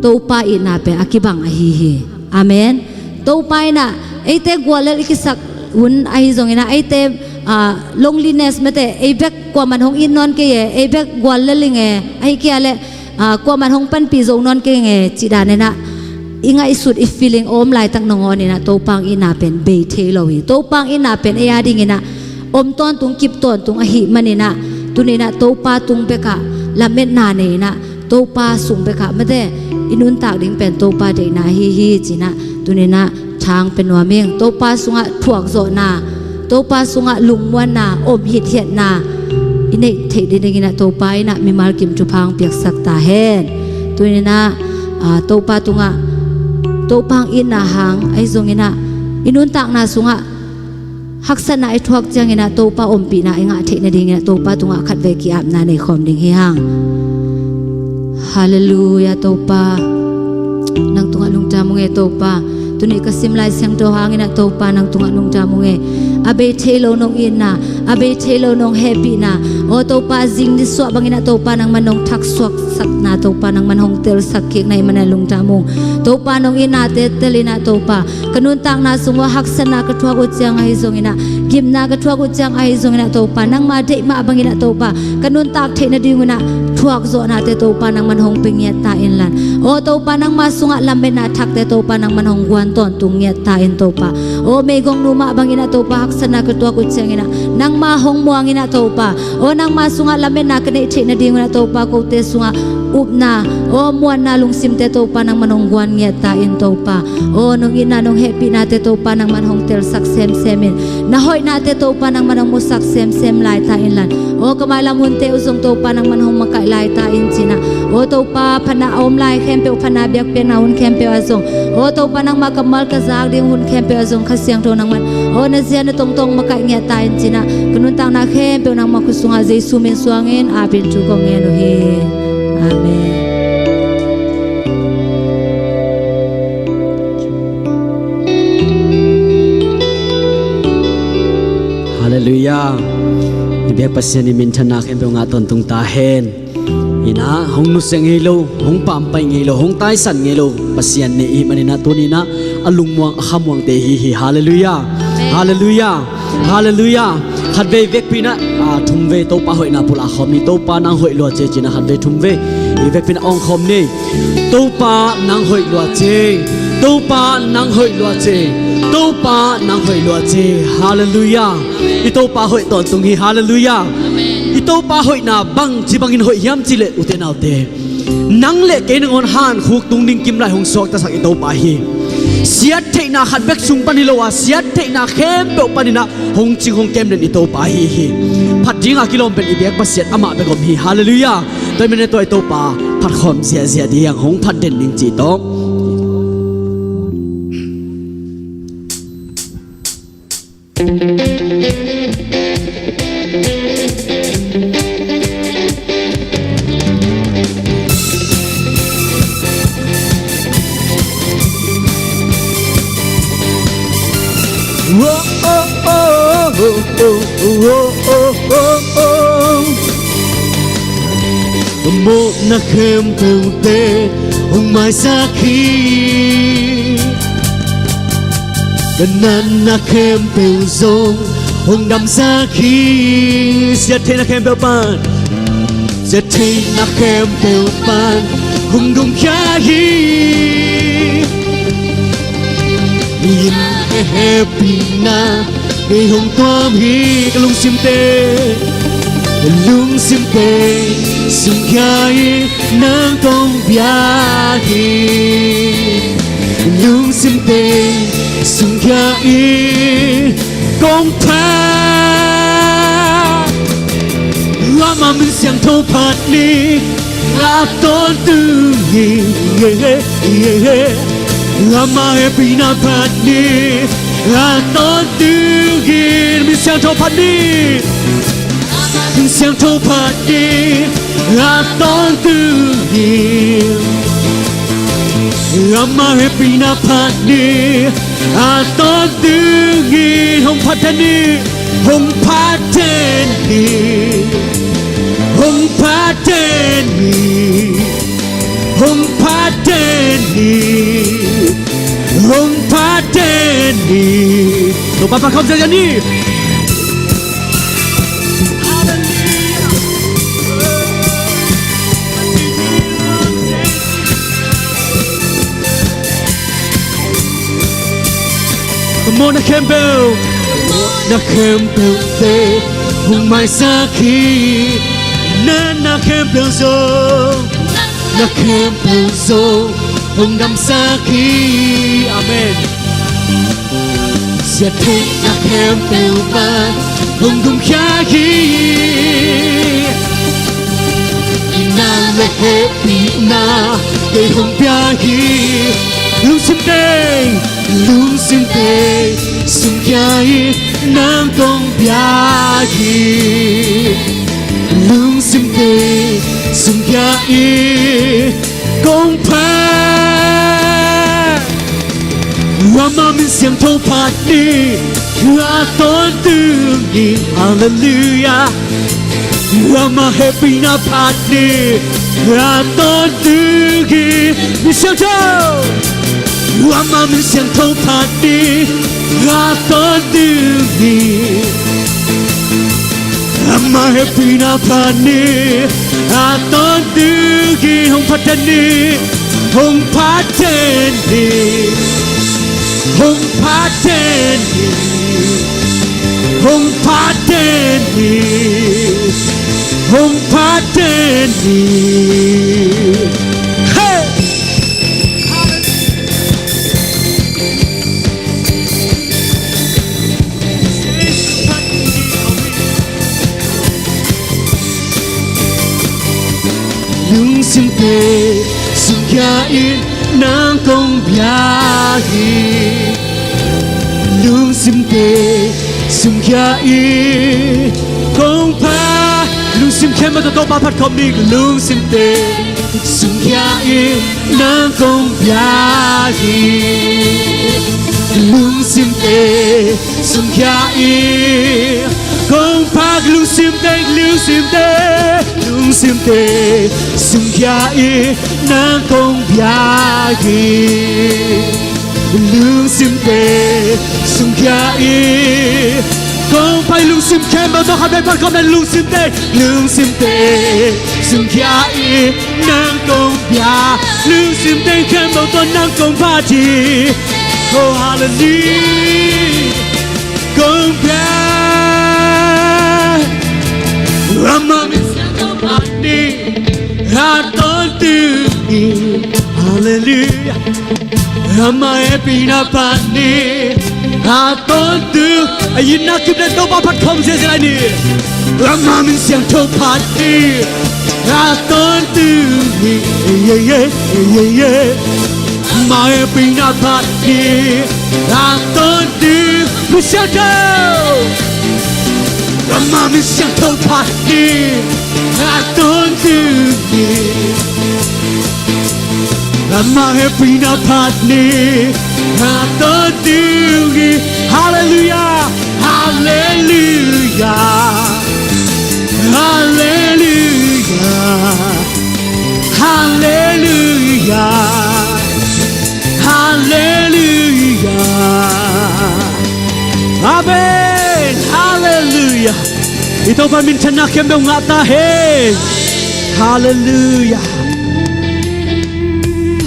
Topa itna pen a kibang ahi hi. Amen. Topa in ah eite guallelh i kisak hun ahi zongin ah, eite, ah, loneliness mate, ei bek kuaman hong it nawn kei e, ei bek guallelh ing e, ahih kei leh, ah, kuaman hong panpih zo nawn kei ing e, cih dan in ah i ngaihsut, i feeling a om laitak nangawn in ah Topa hong itna pen bei thei lo hi. Topa hong itna pen ei adingin ah om tawntung, kip tawntung ahih manin ah, tuni in ah Topa tung bekah lametna nei in ah, Topa sung bekah mate i nuntak ding pen Topa deihna ahi hi ci in ah tuni in ah thang pia nuam ing. Topa sungah thuakzawhna, Topa sungah lungmuanna, om hithiatna i neih theih ding dingin ah Topa in ah mimal kim thupha hong piaksak ta hen. Tuni in ah, ah, Topa tungah, Topa hong itna hang ahi zongin ah, i nuntakna sungah haksatna i thuak ciangin ah Topa ompihna i ngah theih nadingin ah Topa tungah khatvei ki-apna nei khawm ding hi hang. Halleluiah Topa. Nang tungah lungdam ung e Topa. Tuni ka sim Lai Siangtho hangin ah Topa nang tungah lungdam ung e. A bei thei lo nong itna, a bei thei lo nong hehpihna, aw Topa, a zing nisuah bangin ah Topa nangman nong thaksuak sakna Topa nangman hong telsak kik na hih manin ah lungdam ung. Topa nong itnate telin ah Topa ka nuntakna sung uah haksatna ka thuak uh ciang ahi zongin ah, gimna ka thuak uh ciang ahi zongin ah Topa, nangma deih mah bangin ah Topa ka nuntak theih nadingun ah thuak zawhnate Topa nangman hong pia ngiat ta inla. Aw Topa, nangma sungah lametna thakte Topa nangman hong guan tawntung ngiat ta in Topa. Aw meigongnu mah bangin ah Topa haksatna ka tuak uh ciangin ah nangma hong muangin ah Topa, aw nangma sungah lametna ka neih theih nadingun ah Topa kote sungah upna, aw muanna lungsimte Topa nangman hong guan ngiat ta in Topa. Aw nong itna nong hehpihnate Topa nangman hong telsak semsem in, na hoihnate Topa nangman hong musak semsem lai ta inla. Aw ka mailam hunte uh zong Topa nangman hong makaih lai ta in ci-in ah, aw Topa, phatna a om lai khempeuh, phatna biakpiakna hun khempeuh ah zong, aw Topa, nangma kammal ka zak ding hun khempeuh ah zong Kha Siangtho nangman, aw na zia na tongtong makaih ngiat ta in ci-in ah, ka nuntakna khempeuh nangma khut sungah Jesu min suangin apin thu kong ngen uh hi. Amen. Halleluiah. I biak Pasian in minthanna khempeuh ngah tawntung ta hen. Hi-in ah hong nusia ngei lo, hong pampai ngei lo, hong taisan ngei lo Pasian i hih manin ah tuni-in ah a lungmuang a khamuangte hi hi. Halleluiah. Amen. Halleluiah. Halleluiah. Khatvei vekpi-in ah, ah, thumvei Topa hoihna pulak khawm ni. Topa nang hoih lua ci-in ah khatvei thumvei i vekpi-in ah awng khawm ni. Topa nang hoih lua ci. Topa nang hoih lua ci. Topa nang hoih lua ci. Halleluiah. I Topa hoih tawntung hi. Halleluiah. Amen. I Topa hoihna bangci bangin hoih hiam cih leh, ute naute, nang le kei nangawn hankhuk tung ding kimlai hong suaktasak i Topa hi. Siattheihna khat bek sung pan hi lo a, siattheihna khempeuh panin ah hong cing hong kem den i Topa ahi hi. Phat dinga kilawm pen i biak Pasian amah bek om hi. Halleluiah. Tua ahih manin ah tua i Topa phat khawm ziahziah ding, hong phat den ding cih tawh. Ka mawhna khempeuhte hong maisak hi. Ka natna khempeuh zong hong damsak hi. Siattheihna khempeuh pan, siattheihna khempeuh pan hong dungkhia hi. Hehpihna kei hong tuam hi. Ka lungsimte, ka lungsimte sungkhia in nang kong biak hi. Ka lungsimte sungkhia in kong phat. Ama min siangtho phat ni, a tawntung hi. Ama hehpihna phat ni, a tawntung hi. Min siangtho phat ni, min siangtho phat ni, a tawntung hi. Ama hehpihna phat ni, a tawntung hi. Hong phat den ni, hong phat den ni, hong phat den ni, hong phat den ni, hong phat den ni. Topa phat khawm ziahziah ni. Ka mawhna khempeuh, mawhna khempeuhte hong maisak hi. Natna khempeuh zong, natna khempeuh zong hong damsak hi. Amen. Siattheihna khempeuh pan hong dungkhia hi. Nang le hehpihna kei hong pia hi. Lungsim teng, lungsim teng sungkhia hi. nang kong biak hi. Lungsim tei sungkhia in kong phat. Ama min siangtho phat ni, a tawntung hi. Halleluiah. Ama hehpihna phat ni, a tawntung hi. Min siangtho. Ama min siangtho phat ni, a tawntung hi. Ama hehpihna phat ni, a tawntung hi. Hong phat den ni, hong phat den ni, hong phat den ni, hong phat den ni, hong phat den ni. Hey! Lungsim tei sungkhia in nang kong biak hi. Lungsim tei sungkhia in kong phat. Lungsim khempeuh tawh Topa phat khawm ni. Lungsim tei sungkhia in nang kong biak hi. Lungsim tei sungkhia in kong phat. Lungsim tei, lungsim tei, lungsim tei sungkhia in nang kong biak hi. Lungsim tei sungkhia in kong phat. Lungsim khempeuh tawh khat vei phat khawm ni. Lungsim tei, lungsim tei sungkhia in nang kong biak. Lungsim tei khempeuh tawh nang kong phat hi. Oh, halleluiah. Kong biak. Ama min siangtho phat ni, a tawntung hi. Halleluiah. Ama hehpihna phat ni, a tawntung. A itna kip den Topa phat khawm ziahziah lai ni. Ama min siangtho phat ni, a tawntung hi. Yeah, yeah, yeah, yeah. Ama hehpihna phat ni, a tawntung. Min siangtho. Ama min siangtho phat ni, a tawntung hi. Ama hehpihna phat ni, a tawntung hi. Halleluiah. Halleluiah. Halleluiah. Halleluiah. Halleluiah. Amen. Halleluiah. I Topa minthanna khempeuh ngah ta hen. Halleluiah.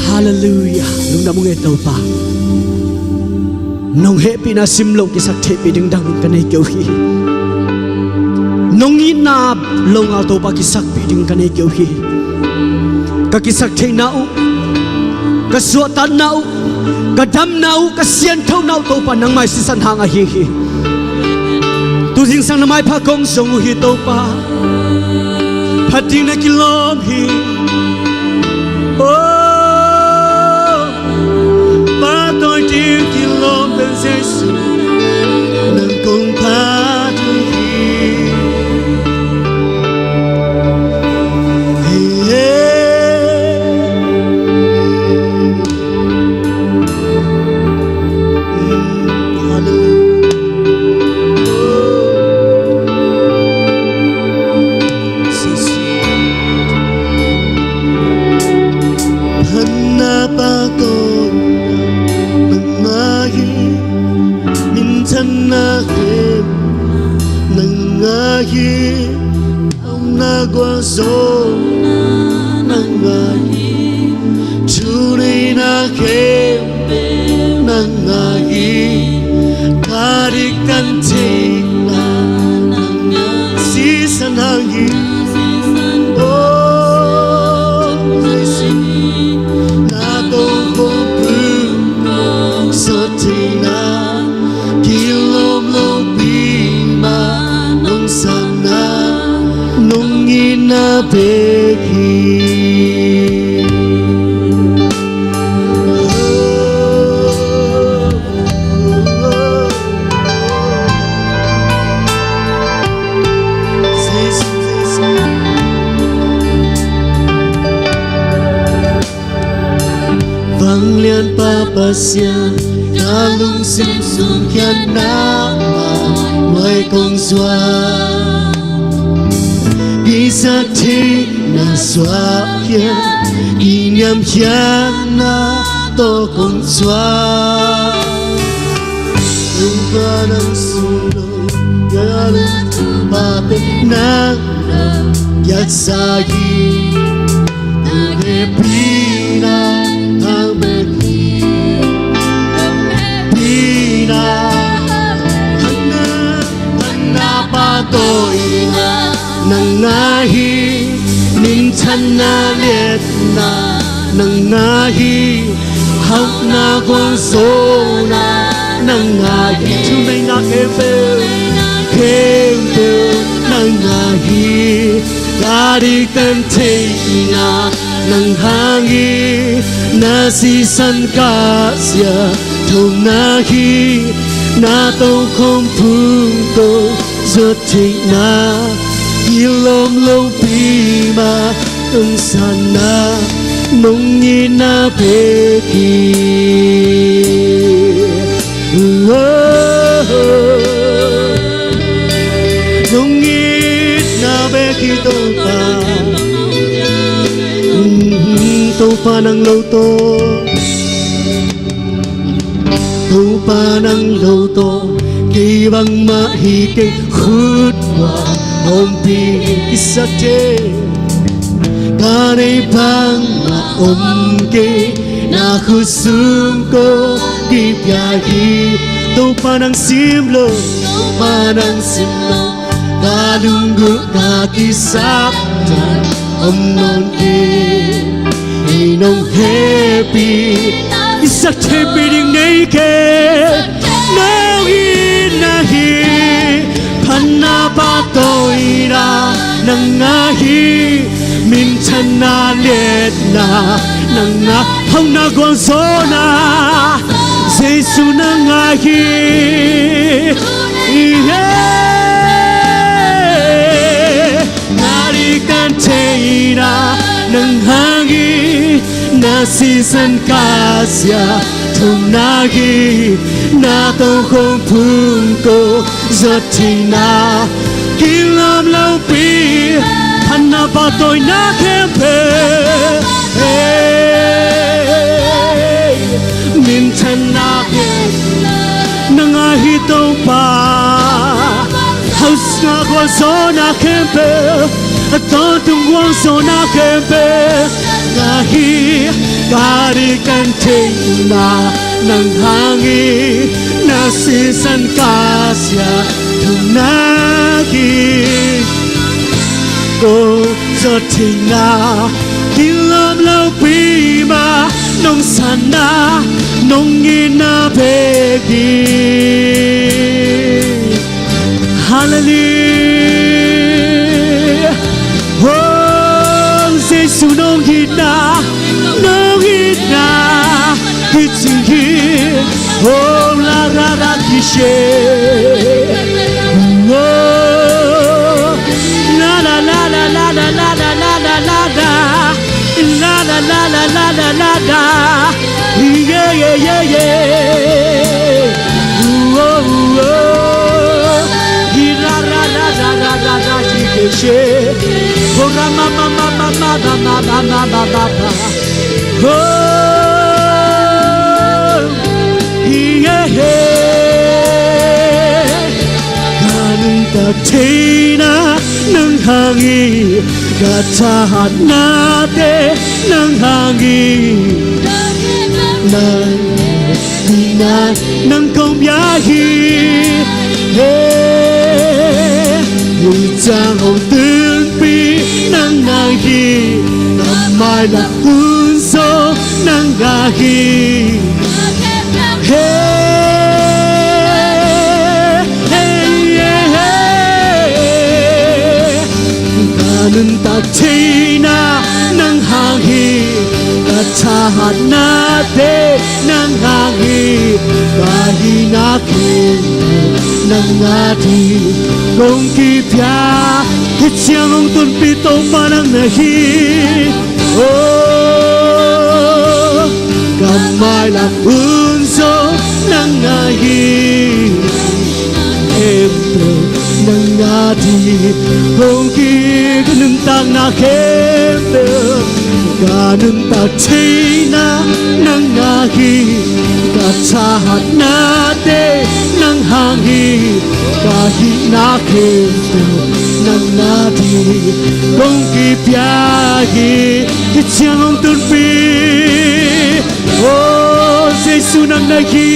Halleluiah. Lungdam ung e Topa. Nong hehpihna sim loh kisaktheihpih ding dang ka nei kei uh hi. Nong itna longal Topa kisakpih ding ka nei kei uh hi. Ka kisaktheihna uh, ka suahtakna uh, ka damna uh, ka sianthona uh Topa nangmah i sisan hang ahi hi. Tu zingsang na maipha kong zong uh hi Topa. Phat ding na kilawm hi. Oh, pahtawi ding kilawm pen Jesu, nang kong phat uh hi. Hey, hey. Phatna pa ko nang ahi, minthanna khempeuh nang ahi. Omna gual zong nang ahi, thuneihna khempeuh nang ahi, ka diktan theihna nang ahi, sisan hang hi. Oh, Jesu, na tawh kong pum kong sawt theihna, kilawm lopi mah nong sakna, nong itna bek hi. Sia, ka lungsim sung khian na ma muai kong sua. Kisa thei na sua khian, i niam khian na to kong sua. Tumpa nang sung lo, ya lung tumpa pe nang lo, ya sa yi. Pi na hang bek hi, pi na hang na, hang na pa to i na, nang na hi, min chan na liat na, nang na hi, hau na guang so na, nang na hi, thu nei na khempeuh, khempeuh, nang na hi. Ka dik tan theihna nang hang hi, na sisan ka sia thumna hi, na tokhom phung ko zot theihna, kilawm lopi ma tungsanna, nong itna pek hi. Nong itna bek hi Topa. Topa nang lo to, Topa nang lo to, kei bangmah hi keng khut kua ompih kisa thei. Ka neih bangmah om kei, na khut sung ko kipia hi. Topa nang sim lo, Topa nang sim lo, ka lunggulh ka kisap tan om nawn kei. Ei nong hehpih, kisap thei pi ding nei kei. Nong itna hi, phatna pahtawina nang a hi, minthanna liatna nang a, hauhna gualzawhna Jesu nang a hi. Iheh. Na dik tan theihna nang hang hi, na sisan ka sia thumna hi, na tokhom phung ko zot theihna, kilawm lopi, phatna pahtawina khempeuh. Hey, minthanna khempeuh nang a hi Topa. Hauhna gualzawhna khempeuh, a tawntung gualzawhna khempeuh nang a hi. Ka dik tan theihna nang hang hi, na sisan ka sia thumna hi, ko zot theihna, kilawm lopi ma nong sanna, nong itna bek hi. Hallelujah. Oh, Jesu nong itna, nong itna hi ci hi. Oh, la ra ra ki she. Oh, la la la la la. La la la la la la la. Yeah, yeah, yeah, yeah. Ooh, oh, ooh, oh. Hi ra ra ra ra ra ra ra ki ke she. Oh, ra ma ma ma. Oh, yeah, yeah. Ka nuntak theihna nang hang hi, ka thahatnate nang hang hi. Nang hi na, nang kong bia hi. Hey, Pu Cang Hong Tunpi nang hang hi, na mailak Hun Sung nang hang hi. Hey, hey, hey, hey. Ka nuntak theihna nang hang hi, ka thahatnate nang hang hi. Ka hihna khempeuh nang a ding kong kipia. Khit ciang hong tunpi Topa nang na hi. Oh, ka Mailam hun sung nang ahi, khempeuh nang a ding. Kong kip ka nuntakna khempeuh, ka nuntak theihna nang ahi, ka thahatnate nang hang hi, ka hihna khempeuh nang a ding. Kong kipia hi, hih ciang hong tunpih. O Jesu, nang na hi.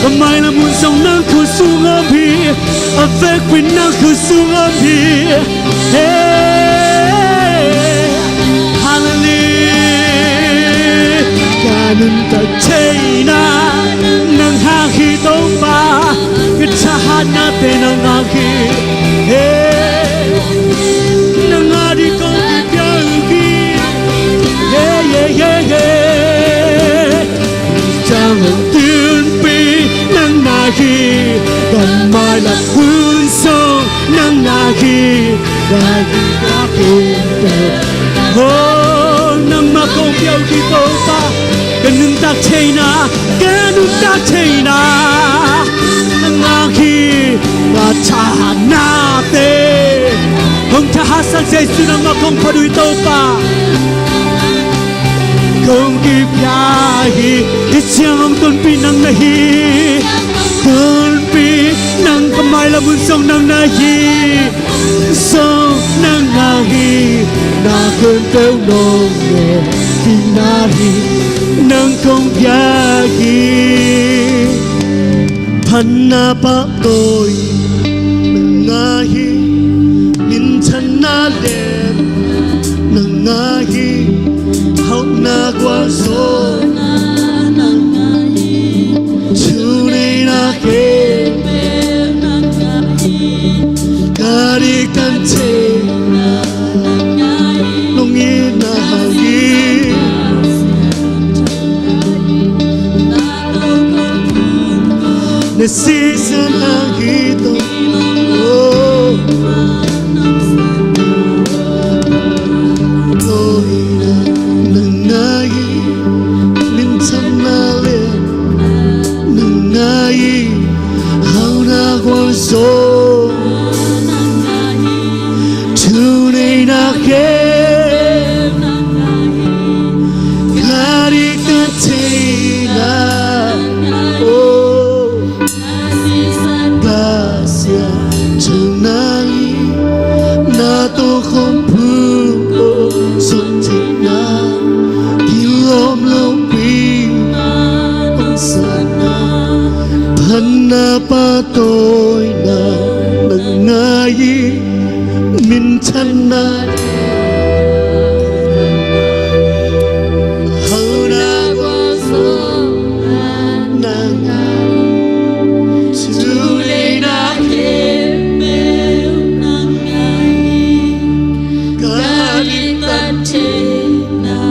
Ka mailam hun sung nang khut sung om hi. A vekpi-in nang khut sung om hi. Hey, hallelujah. Ka nuntak theihna nang hang hi, Topa. Ka thahatnate nang hang hi. Hey, nang a ding kong kipia hi. Yeah, yeah, yeah, yeah. Ciang hong tunpih nang na hi, ka mailam hun sung nang na hi, ka hihna khempeuh. Oh, nangmah kong pia hi, Topa. Ka nuntak theihna, ka nuntak theihna nang hang hi, ka thahatnate. Hong thahatsak Jesu, nangmah kong phat uh hi, Topa. Kong kipia hi, hih ciang hong tunpih nang na hi. Tunpih nang, ka mailam hun sung nang na hi. Sung nang ahi, na khempeuh nong ngen hi, na hi nang kong pia hi. Phatna pahtawi nang ahi, minthanna lian nang ahi, hauhna gualzawhna nang ahi, thuneihna khempeuh nang ahi, ka diktat theihna nong itna hang hi. Na sisan hang hi, Topa. Oh. Tawina nang ahi, minthanna lian nang ahi, hauhna gualzawh, thuneihna khempeuh, ka diktat theihna. Oh. Ka siangtho na hi, na tawh khawm phung kong suan theihna, kilawm lopi mah nong satna, phatna pahtawina nang ahi, minthanna hauhna gualzawh nang ahi, thuneihna khempeuh nang ahi, ka diktat theihna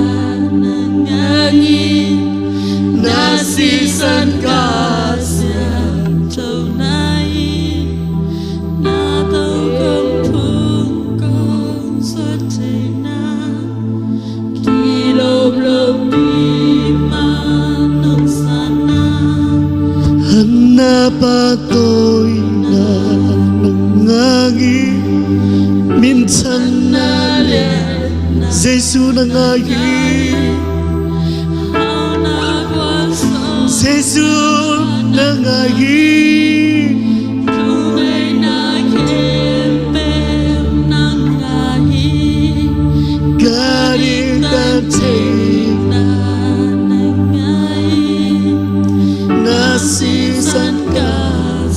nang ahi, na sisan ka siangtho na hi, na tawh khawm phung kong suan theihna, kilawm lopi mah nong satna, phatna pahtawina nang ahi, minthanna lian Jesu nang ahi, Jesu nang ahi, thuneihna khempeuh nang ahi, ka diktat theihna nang ahi, na sisan ka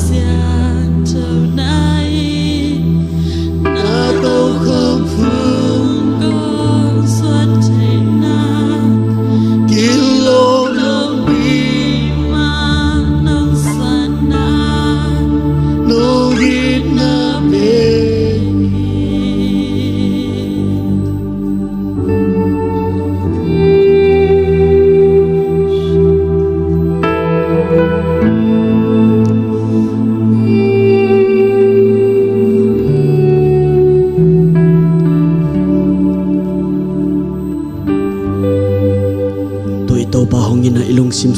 siangtho na hi, na tawh khawm phung kong suan theihna, kilawm lopi mah nong satna, nong itna pen hi.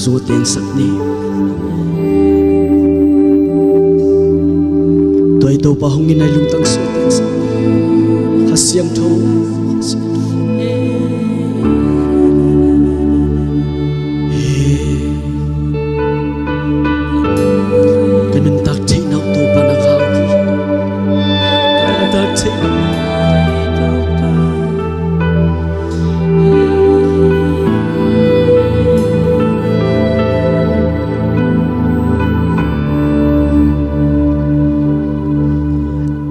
Suah tengsak ni. Tua i Topa hong in a i lungtang suah tengsak ni. Kha Siangtho, Kha Siangtho. Ka nuntak theihna uh Topa nang hau hi. Ka nuntak theihna uh Topa.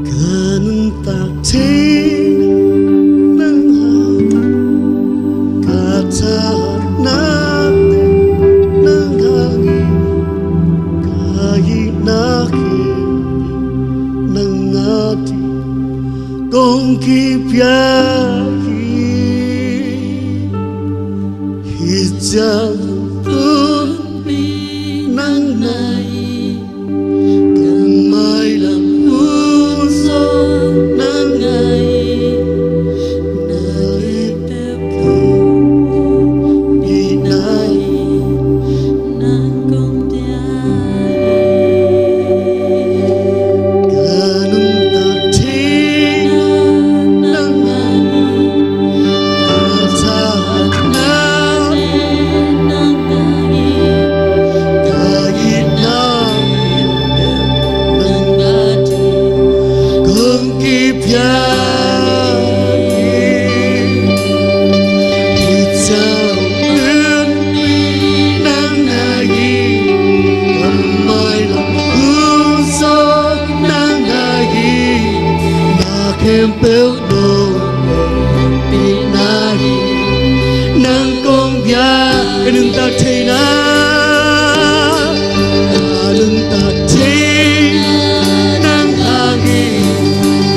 Ka nuntak theihna nang hang, ka thahatnate nang hang hi, ka hihna khempeuh nang ading kong kipia hi. Hih ciang pumpi nang na hi, ka mailam hun zong nang na hi, na hih peuh pumpi na hi, nang kong pia hi. Ka nuntak theihna nang na hi, ka thahatna nang na hi, ka hihna nang na hi, kong kipia hi. Hih ciang pumpi nang na hi, ka mailam hun zong nang na hi, na khempeuh nong pia na hi, nang kong pia. Ka nuntak theihna, ka nuntak theihna nang hang hi,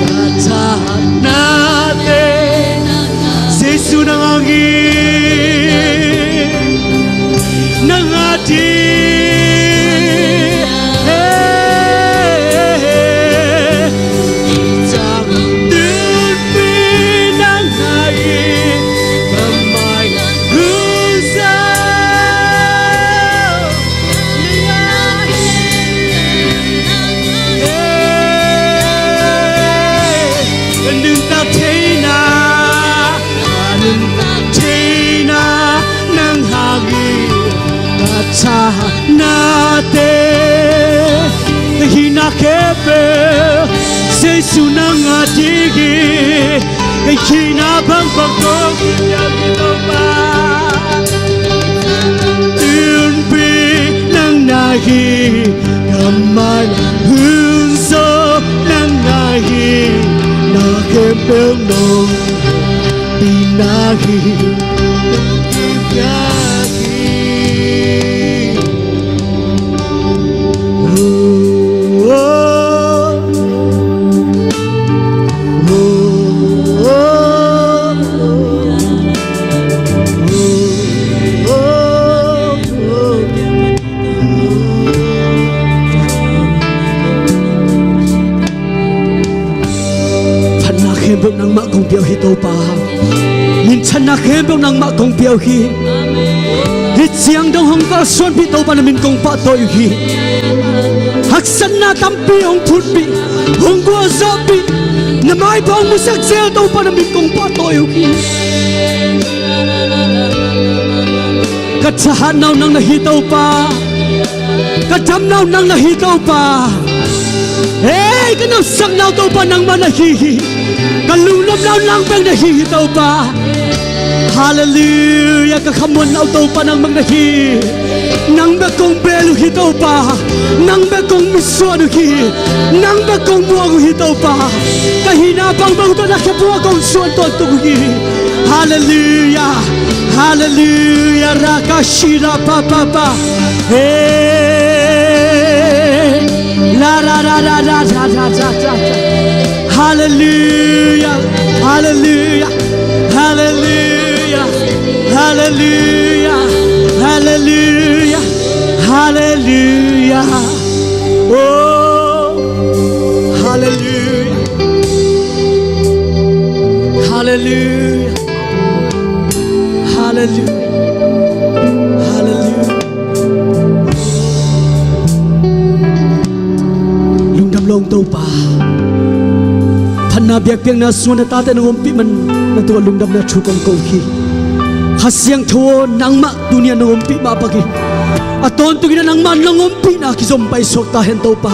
ka thahatnate Jesu nang hang hi, nang ading. Hih ciang pumpi nang na hi, ka mailam hun zong nang na hi. Ka nuntak theihna, ka nuntak theihna nang hang hi, ka thahatnate, ka hihna khempeuh Jesu nang ading hi. Ka hihna bangbang kong pia hi Topa. Pumpi nang na hi, ka mailam hun zong nang na hi, na khempeuh nong pia na hi, nang pia hi. Phatna khempeuh nangmah kong pia uh hi Topa. Minthanna khempeuh nangmah kong pia uh hi. Hih ciang dong hong kalsuanpih Topa na min kong pahtawi uh hi. Haksatna tampi hong phutpih, hong gualzawhpih, na maipha hong musak zel Topa na min kong pahtawi uh hi. Ka thahatna uh nang na hi Topa. Ka damna uh nang na hi Topa. Hei, ka nopsakna uh Topa nangmah na hi hi. Ka lungnopna uh nang bek na hi hi Topa. Halleluiah, ka khamuanna uh Topa nang bek na hi. Nang bek kong bel uh hi Topa. Nang bek kong misuan uh hi. Nang bek kong muang uh hi Topa. Ka hihna bangbang tawh na khe pua kong suan tuantuk uh hi. Halleluiah. Halleluiah. Rakashira pa pa pa. Hey. La ra ra ra ra ra ra ra ra. Halleluiah. Halleluiah. Halleluiah. Halleluiah. Halleluiah. Halleluiah. Oh. Halleluiah. Halleluiah. Halleluiah. Halleluiah. Topa, phatna biakpiakna sungah na tate nong ompih man na tungah lungdamna thu kong ko hi. Kha Siangtho aw, nangmah tuni-a nong ompih mah bangin a tawntungin ah nangmah nong ompihna kizom paisuak ta hen Topa.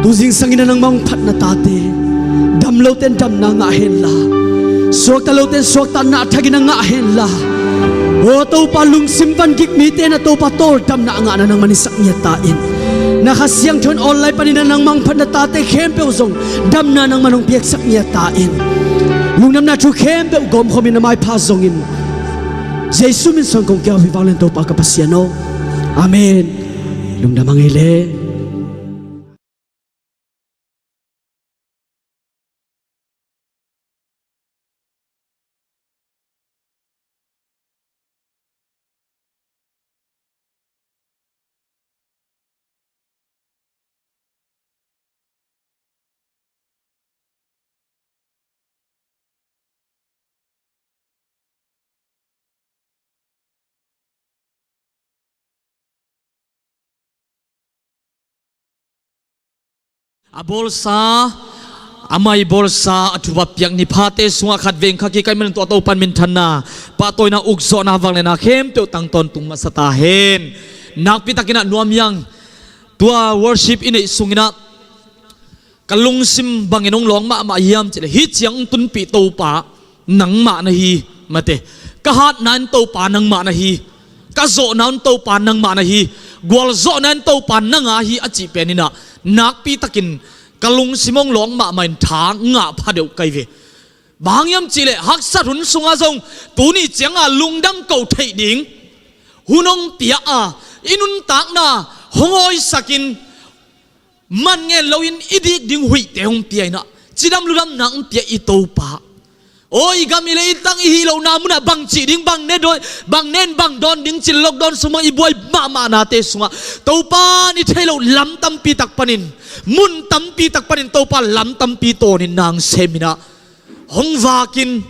Tu zingsangin ah nangmah hong phat na tate, dam lote in damna ngah hen la, suakta lote in suakta na thakin a ngah hen la, aw Topa, lungsim van gik mite in ah Topa tawldamna a ngahna nangmah in sak ngiat ta in. Na Kha Siangtho in online panin ah nangmah hong phat na tate khempeuh zong damna nangmah in hong piaksak ngiat ta in. Lungdamna thu khempeuh gawmkhawmin na maipha zongin Jesu min suang kong kiau hi. Vanglian Topa ka Pasian aw. Amen. Lungdam hang ei le. A bawlsa, a mai bawlsa, a thupha piak ni phate sungah khatvei kha kik ahih manin tua Topa'n minthanna, pahtawina, ukzawhna, vangliatna khempeuh tang tawntung masa ta hen. Nakpi takin ah nuam hi ing. Tua worship i neih sungin ah ka lungsim bangin hong lawng mahmah hiam cih leh, hih ciang hong tunpih Topa nangmah na hi, mate. Ka hatna in Topa nangmah na hi. Ka zawhna in Topa nangmah na hi. Gualzawhna in Topa nang a hi a cih pen in ah nakpi takin ka lungsim hong lawng mahmah in tha ngah pha deuh ka hi ve. Bang hang hiam cih leh haksat hun sungah zong tuni ciangah lungdam ko theih ding hun hong pia a, i nuntakna hong hawisakin, man ngen loin i dik ding huihte hong pia in ah, cidam ludamna hong pia i Topa. Aw, i gam i lei i tang i hih lohna munah bang cih ding, bang ne dawn, bang nen bang dawn ding cih lockdown sungah i buai mahmahnate sungah Topa in i theih loh lam tampi tak panin, mun tampi tak panin Topa lam tampi tawnin na hong sem in ah, hong vakin,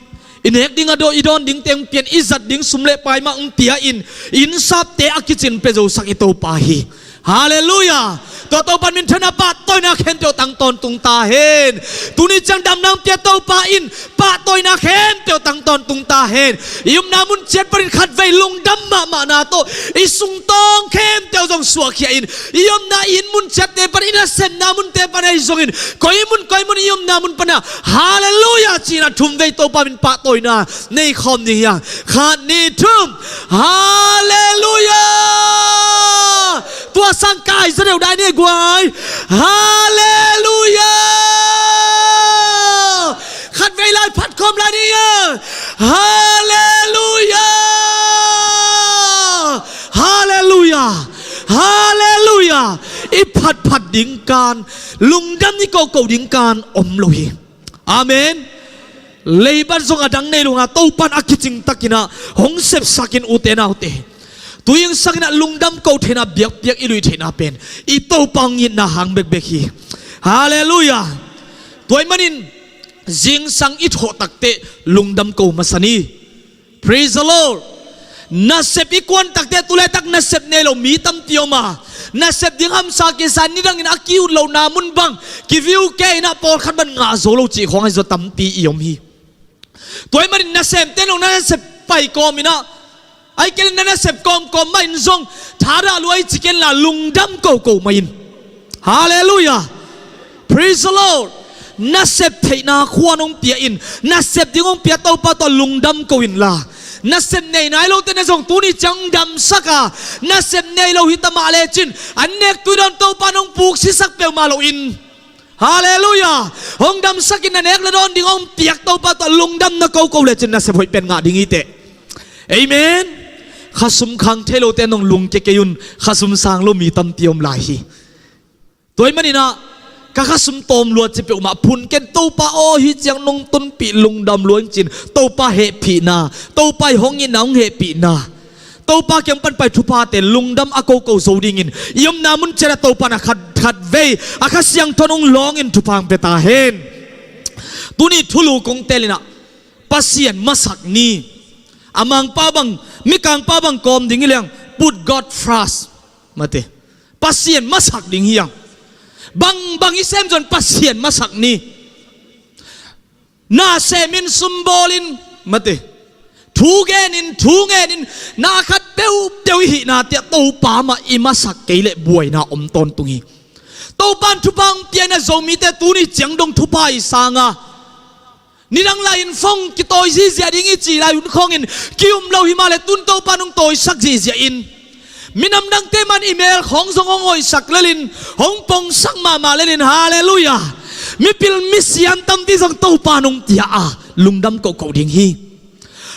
i nek ding a dawn, i dawn dingte hong pia in, i zat ding sum le pai mah hong pia in, innsapte a kicin pia zosak i Topa hi. Halleluiah. Tua Topa'n minthanna, pahtawina khempeuh tang tawntung ta hen. Tuni ciang damna hong pia Topa in pahtawina khempeuh tang tawntung ta hen. I omna mun ciat panin khatvei lungdam mahmahna tawh i sungtawng khempeuh zong suahkhia in, i omna i inn mun ciatte pan, i nasepna munte pan ahi zongin, koi mun koi mun i omna mun pan ah, halleluiah ci-in ah thumvei Topa min pahtawina nei khawm ding hi hang. Khat, nih, thum. Halleluiah. Tua sang kai zaw deuh dai ni guai. Halleluiah. Khatvei lai phat khawm lai ni a. Halleluiah. Halleluiah. Halleluiah. I phatphat ding kan, lungdam i kohkoh ding kan om lo hi. Amen. Leibat zong a dang nei lo hang a, Topa'n a kicing takin ah hong sepsakin, ute naute, tu zingsangin ah lungdam ko theihna, biakpiak i luih theihna pen i Topa hong itna hang bekbek hi. Halleluiah. Tua ahih manin zingsang i thawh takteh lungdam ko masa ni. Praise the Lord. Nasep i kuan takteh, tu laitak nasep nei lo mi tampi om a, nasep ding hamsa kisa, nidangin a ki-ut lohna mun bang ki-view kei in ah pawlkhat bang ngah zo lo cih khawng ahi zaw tampi i om hi. Tua ahih manin nasemte in hong na nasep pai kawm in ah, ahih kei leh na nasep kawmkawm mah in zong thadah lua hi ci ken la, lungdam koko mah in. Halleluiah. Praise the Lord. Nasep theihna khuan hong pia in, nasep ding hong pia Topa tawh lungdam ko inla, nasep nei nai lote in zong tuni ciang hong damsak a, nasep nei lo hi ta mah lecin an nek tui dawn Topa'n hong puksisak peuhmah loin, halleluiah, hong damsakin na nek le dawn ding hong piak Topa tawh lungdam na koko lecin nasep hoih pen ngah ding hi teh. Amen. Khasum khang thei lote in hong lungkia kei un, khasum sang lo mi tampi om lai hi. Tua ahih manin ah ka khasum tawm lua ci peuhmah phun ken, Topa aw, hih ciang nong tunpih lungdam lua ing ci-in Topa hehpihna, Topa i hong itna hong hehpihna, Topa kiang pan pai thuphate lungdam a koko zo dingin i omna mun ciat ah Topa in a khat, khatvei a Kha Siangtho in hong lawngin thupha hong pia ta hen. Tuni thulu kong teel in ah, Pasian masak ni. A Mangpa bang, Mikangpa bang kawm ding hi leng, put God first. Mate. Pasian masak ding hi hang. Bangbang i sem zong Pasian masak ni. Na semin, sum bawlin, mate, thu genin, thu ngenin, na khat peuhpeuh i hihna tiah Topa mah i masak kei leh buaina om tawntung hi. Topa in thupha hong pia in ah Zomite tuni ciang dong thupha i sang a, nidang lai-in phone kitawi zihziah ding i cih lai hun khawngin ki-um lo hi mah leh tun Topa in hong tawisak zihziah in, minam dangte mah in email khawng zong hong hoihsak lelin, hong pongsak mahmah lelin, halleluiah. Mipil misiam tampi zong Topa in hong pia a, lungdam kohkoh ding hi.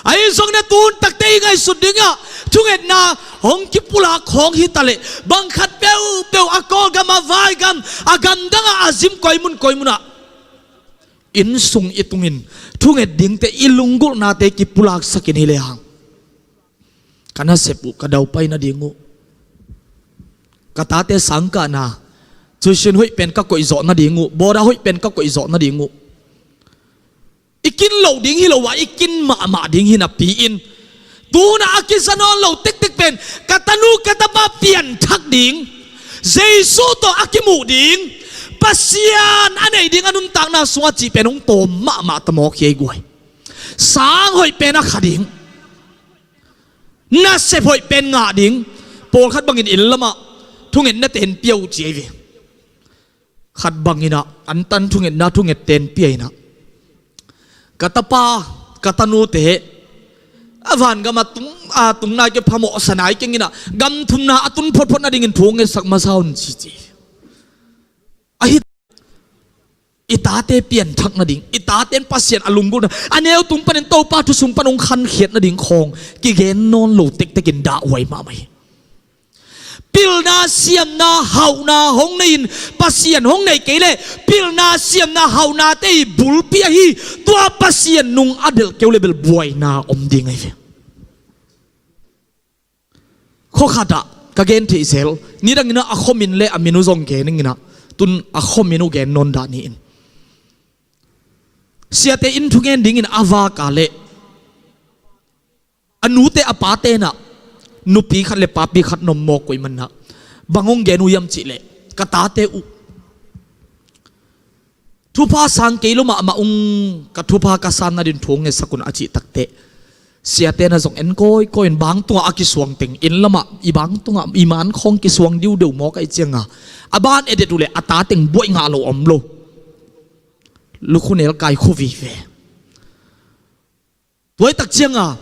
Ahi zongin a tun takte i ngaihsut dingah thungetna hong kipulak khawng hi taleh, bang khat peuhpeuh a Kawlgam, a vaigam, a gamdang ah, a zim koi mun koi munah inn sung i tungin thunget dingte, i lunggulhnate kipulaksak in hi lehang, ka nasep uh ka daupai nading uh, ka tate sangkahna, tuition hoih pen ka koihzawh nading uh, boarder hoih pen ka koihzawh nading uh, i kin loh ding hi lo a, i kin mahmah ding hi napi-in, tunah a kiza nawn lo tektek pen ka tanu ka tapa pianthak ding, Jesu tawh a kimuh ding, Pasian a neih ding a nuntakna sungah cih pen hong tawm mahmah ta mawk hi ei guai. Sang hoih pen a kha ding, nasep hoih pen ngah ding. Pawlkhat bangin inn lamah thungetna tenpia uh ci ei ve. Khat bangin ah antan thungetna thunget tenpia in ah, ka tapa, ka tanute a vangam a tung, a tung nai kei, phamawhsa nai kei in ah, gam thumna a tun photphot nadingin thu hong ngetsak masa un ci ci. Ahi, i tate pianthak nading, i tate in Pasian a lunggulhna, a neu tung panin Topa thu sung pan hong khankhiat nading khawng kigen nawn lo tektekin dahhuai mahmah hi. Pilna siamna hauhna hong nei-in Pasian hong neih kei leh, pilna siamna hauhnate i bulpi ahi tua Pasian nung a delh keu leh bel buaina om ding ahi ve. Khua khatah ka gen theih zel, nidangin ah a khuamin le a min uh zong gen ing in ah, tun a khuamin uh gen nawn dah ni in. Siate inn thungen dingin a vak a leh, a nute a pate in ah nupi khat le papi khat na om mawk uh ahih manin ah, bang hong gen uh hiam cih leh, ka tate uh thupha sang kei lo mahmah ung, ka thupha ka san nadin thu hong ngetsak un a cih takteh, siate in ah zong en kawikawi in bang tungah a kisuang teng, inn lamah i bang tungah i man khawng kisuang diudeu mawk ahih ciangin ah, a ban edet uh leh a ta teng buaih ngah lo om lo, lukhu nel kai khuavi ve. Tua ahih tak ciangin ah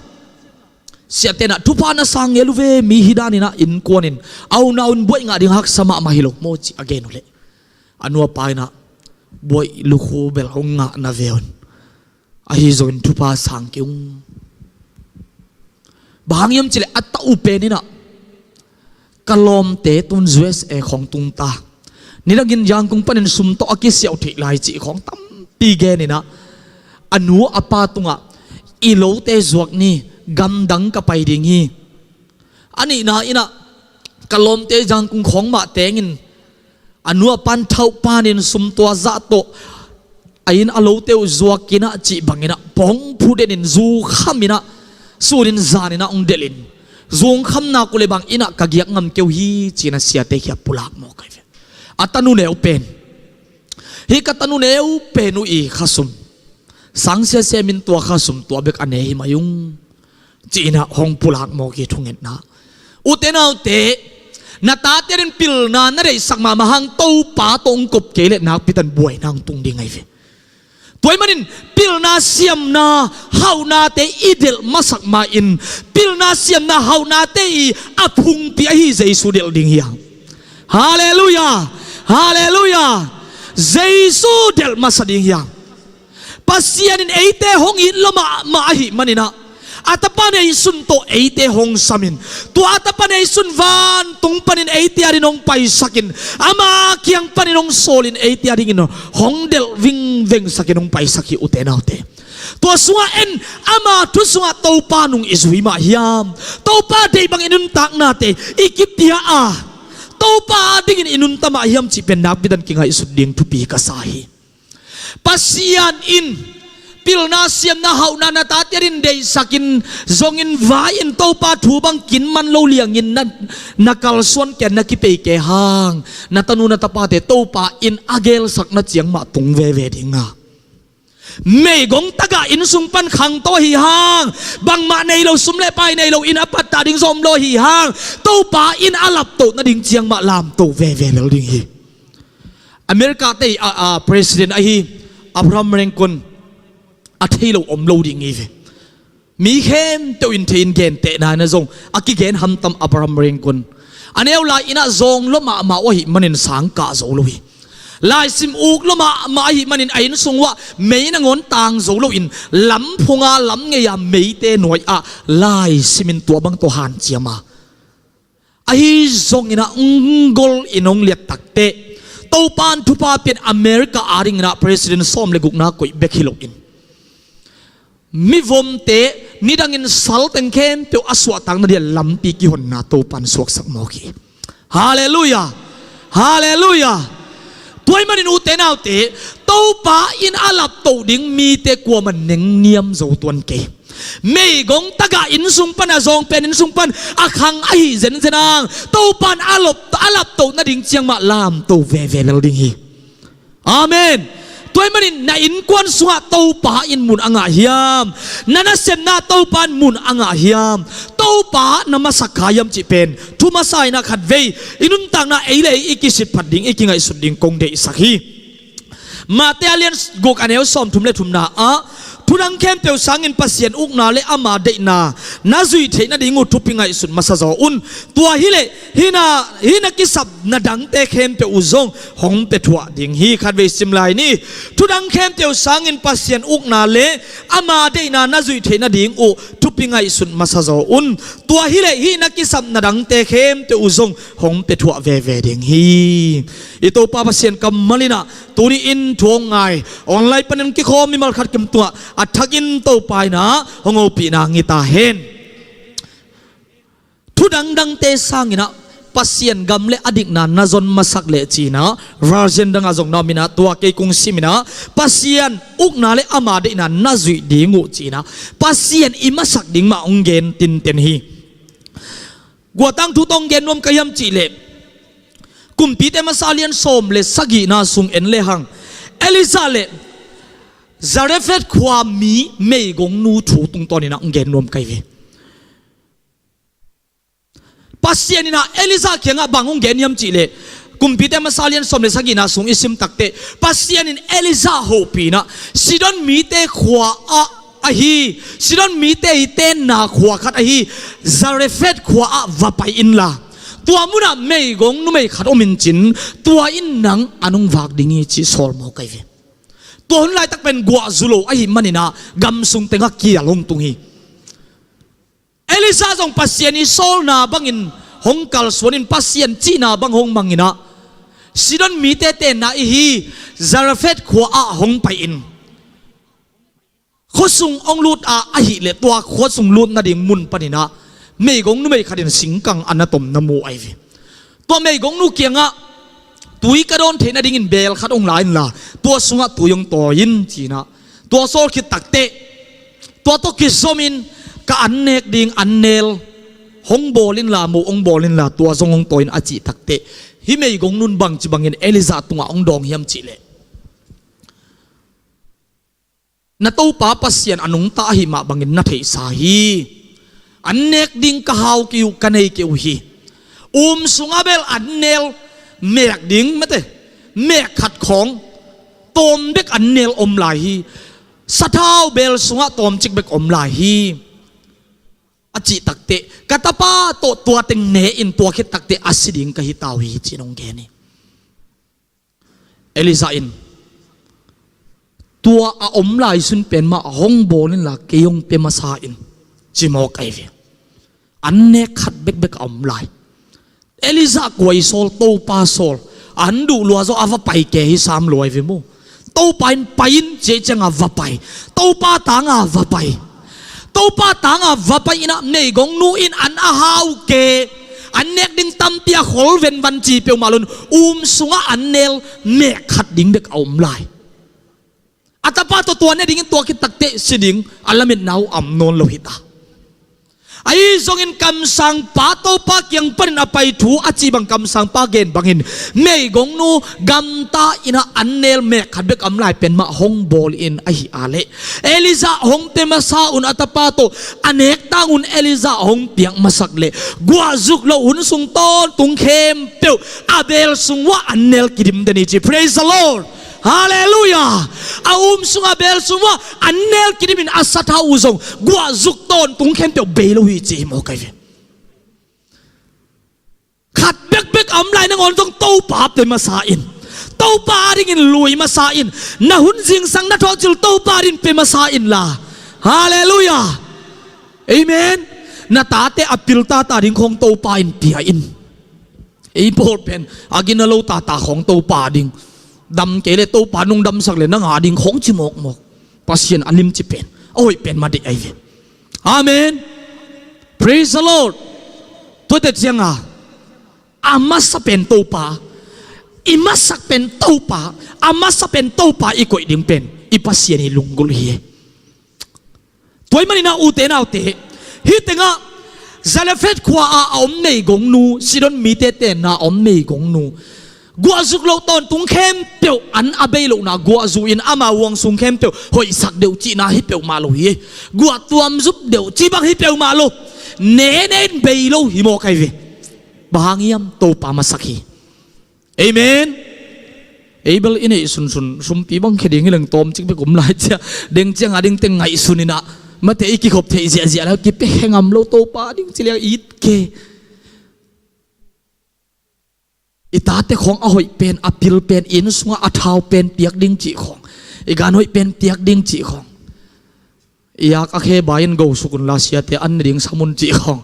siate in ah, thupha na sang ngel uh ve, mi hi danin ah innkuan in a unau in buaih ngah ding haksa mahmah hi lo maw ci a gen uh leh, a nu a pa in ah, buaih lukhu bel hong ngah na ve un, ahi zongin thupha sang kei ung. Bang hang hiam cih leh a ta uh pen in ah, ka lawmte tun U S A khawng tung ta, nidangin Yangon panin sum tawh a kisiauh theih lai cih khawng tampi gen in ah, a nu a pa tungah, i lote zuak ni, gamdang ka pai ding hi. A nihna in ah, ka lawmte Yangon khawng mah tengin, a nu a pan thauh panin sum tua zah tawh a inn a lote uh zuak in ah cih bangin ah, pawng phu denin zu kham in ah, sun in zan in ah hong delhin, zu hong kham nak uh leh bang in ah ka giak ngam kei uh hi ci-in ah siate kiang pulak mawk ahi ve. A tanu neu pen, hih ka tanu neu pen uh i khasum, sang sia semin tua khasum tua bek a ne hi mai ung, ci-in ah hong pulak mawk hi thungetna. Ute naute, na tate adingin pilna na deihsak mahmah hang, Topa tawh hong kop kei leh nakpi takin buaina hong tung ding ahi ve. Tua ahih manin pilna siamna hauhnate i delh masak ma-in, pilna siamna hauhnate i a phungpi ahi Jesu delh ding hi hang. Halleluiah. Halleluiah. Jesu delh masa ding hi hang. Pasian in eite hong it lua mahmah ahih manin ah, a tapa neihsun tawh eite hong samin, tua a tapa neihsun vantung panin eite adingin hong paisakin, ama kiang panin hong sawlin eite adingin hong delh vingvengsakin hong paisak hi, ute naute. Tua sungah en, ama thu sungah Topa nung i zui mah hiam, Topa deih bangin i nuntaknate i kipia a, Topa adingin i nunta mah hiam cih pen nakpi takin kingaihsut ding thupi ka sa hi. Pasian in Pilna, siamna, hauhna na tate adingin deihsakin, zongin, vai-in, Topa thu bang kin man lo liangin na, na kalsuan kei a, na kipei kei hang, na tanu na tapate Topa in a geelsak na ciang mah tung veve ding a. Meigong tagah inn sung pan khangto ahi hang, bangmah nei lo, sum le pai nei lo, inn a pattah ding zong om lo ahi hang, Topa in a laptoh nading ciang mah lamto veve lel ding hi. America te a, a president ahi Abraham Lincoln a thei lo om lo ding hi ve. Mi khempeuh in thei in, gentehna in ah zong a kigen hamtam Abraham Lincoln. A neu lai-in ah zawng lua mahmah uh ahih manin sang kah zo lo hi. Laisim uk lua mahmah ahih manin a inn sung uah mei nangawn tang zo loin lamphunga lam ngei-a meite nuai-ah laisim in tua bang tawh hanciam a. Ahi zongin ah, ung gol in hong liat takteh, Topa in thupha pia-in America adingin ah president sawm le gukna koih bek hi loin, mivomte nidangin sal teng khempeuh a suahtak nading a lampi kihonna Topa in suaksak mawk hi. Halleluiah. Halleluiah. Tua ahih manin ute naute, Topa in a laptoh ding mite kuamah nengniam zo tuan kei. Meigong tagah inn sung pan, a zawng pen inn sung pan a khang ahi zenzen hang, Topa in a lop, a laptoh nading ciang mah lamto veve lel ding hi. Amen. Tua ahih manin na innkuan sungah Topa in mun a ngah hiam? Na nasepna Topa in mun a ngah hiam? Topa na masak kha hiam cih pen thu masa in ah khatvei i nuntakna ei le ei i kisitphat ding, i kingaihsut ding kong deihsak hi. Mate a lian guk, a neu sawmthum le thumna ah, thu dang khempeuh sangin Pasian ukna le ama deihna na zuih theih nading uh thupi ngaihsut masa zaw un. Tua hileh hih na, hih na kisap na dangte khempeuh uh zong hong pia thuah ding hi. Khatvei sim lai ni. Thu dang khempeuh sangin Pasian ukna le ama deihna na zuih theih nading uh thupi ngaihsut masa zaw un. Tua hileh hih na kisap na dangte khempeuh uh zong hong pia thuah veve ding hi. I Topa Pasian kammal in ah tuni in thu hong ngai, online panin kikhawm mimal khat kim tungah a thakin Topa in ah hong hopihna ngah ta hen. Thu dangdangte sangin ah Pasian gam le a dikna na zon masak leh ci-in ah version dangah zong na om in ah, tua kei kong sim in ah, Pasian ukna le ama deihna na zuih ding uh ci-in ah, Pasian i masak ding mah hong gen tinten hi. Guatang thu tawh hong gen nuam ka hiam cih leh, Kumpite Masa lian sawm le sagihna sung en lehang, Elijah le Zarephath khua mi meigongnu thu tungtawn in ah hong gen nuam ka hi ve. Pasian in ah Elijah kiangah bang hong gen hiam cih leh, Kumpite Masa lian sawm le sagihna sung i sim takteh, Pasian in Elijah hopih in ah, Sidon mite khua ah ahi, Sidon mite i tenna khua khat ahi Zarephath khua ah va pai inla, tua munah meigong numei khat om in cin, tua in nang an hong vak ding hi, ci sawl mawk ahi ve. Tua hun laitak pen guah zu lo ahih manin ah gam sung tengah kial hong tung hi. Elijah zong Pasian i sawlna bangin hong kalsuan in, Pasian cihna bang hong mang in ah, Sidon mite tenna ihi Zarephath khua ah hong pai in, khuasung hong lut a, ahih leh tua khuasung lut nading mun panin ah meigong numei khat in singkang a na tom na mu ahi ve. Tua meigongnu kiangah, tui ka dawn theih nadingin beel khat hong la inla, tua sungah tui hong tawi in, ci-in ah, tua sawl khit takteh, tua tawh kizom in, ka an nek ding an nel hong bawl inla, moh hong bawl inla, tua zong hong tawi in, a cih takteh, hih meigongnu in bangci bangin Elijah tungah hong dawng hiam cih leh, na Topa Pasian a nungta ahih mah bangin na theihsa hi. An nek ding ka hau kei uh, ka nei kei uh hi. Um sungah bel an nel mek ding mate, mek khat khawng tawm bek an nel om lai hi. Sathau beel sungah tawmcik bek om lai hi, a cih takteh, ka tapa tawh tua teng ne in, tua khit takteh a si ding ka hi ta uh hi, ci-in hong gen hi. Elijah in, tua a om lai sun pen mah hong bawl inla, kei hong pia masa in, ci mawk ahi ve. An nek khat bekbek a om lai. Elijah kua i sawl? Topa sawl. An duh lua zaw a va pai kei hi sam lua ahi ve maw. Topa in pai in, ci ciangah va pai. Topa tangah va pai. Topa tangah va pai in ah, meigongnu in an a hau kei, an nek ding tampi a khol venvan ci peuhmah lo-in, um sungah an nel mek khat ding bek a om lai. A tapa tawh tua ne dingin tua khit takteh si ding a lametna uh a om nawn lo hi ta. Ahi zongin kamsangpa Topa kiang panin a pai thu a cih bang kamsangpa gen bangin meigongnu gamta in ah an nel mek khat bek a om lai pen mah hong bawl in ahi a leh Elijah hong pia masa un a tapa tawh a nek tang un Elijah hong piak masak leh guahzuk loh hun sung tawntung khempeuh a bel sung uah an nel kidim den hi ci. Praise the Lord. Halleluiah. A um sungah bel sung uah an nel kidimin a sathau uh zong guahzuk tawntung khempeuh bei lo hi ci hi maw kai ve. Khat bekbek a om lai nangawn zong Topa pia masa in, Topa adingin lui masa in, na hun zingsang na thawhcil Topa adingin pia masa inla. Halleluiah. Amen. Na tate a pil tata ding khawng Topa in pia in. Ei pawl pen a gina lo tata khawng Topa ding dam kei le Topa nung damsak le nang a ding khawng ci mawkmawk. Pasian a limci pen a hoih pen mah deih ahi ve. Amen. Praise the Lord. Tuate cianga a masa pen Topa, i masak pen Topa, a masa pen Topa i koih ding pen i Pasian i lunggulh hi. Tua ahih manin ah ute naute, hih tengah Zarephath khua-ah a om meigongnu, Sidon mite tenna a om meigongnu, guahzuk loh tawntung khempeuh an a bei lohna guahzu in ama huang sung khempeuh hoihsak deuh cihna hi peuhmah lo hi. Guah tuamzup deuh cih bang hi peuhmah lo. Nene in bei lo hi maw kai ve. Bang hang hiam? Topa masak hi. Amen. Ei bel i neih sunsun sumpi bang khe ding hi leng tawmcik bek um lai cia, deng cianga ding teng ngaihsun inah mate i kikhop theih ziahziah le kipia khe ngam lo Topa ding ci liang it ke. I tate khawng a hoih pen, a pil pen, inn sungah a thau pen piak ding cih khawng, i gan hoih pen piak ding cih khawng, i ak a khe bai in go suk unla siate an ne ding sam un cih khawng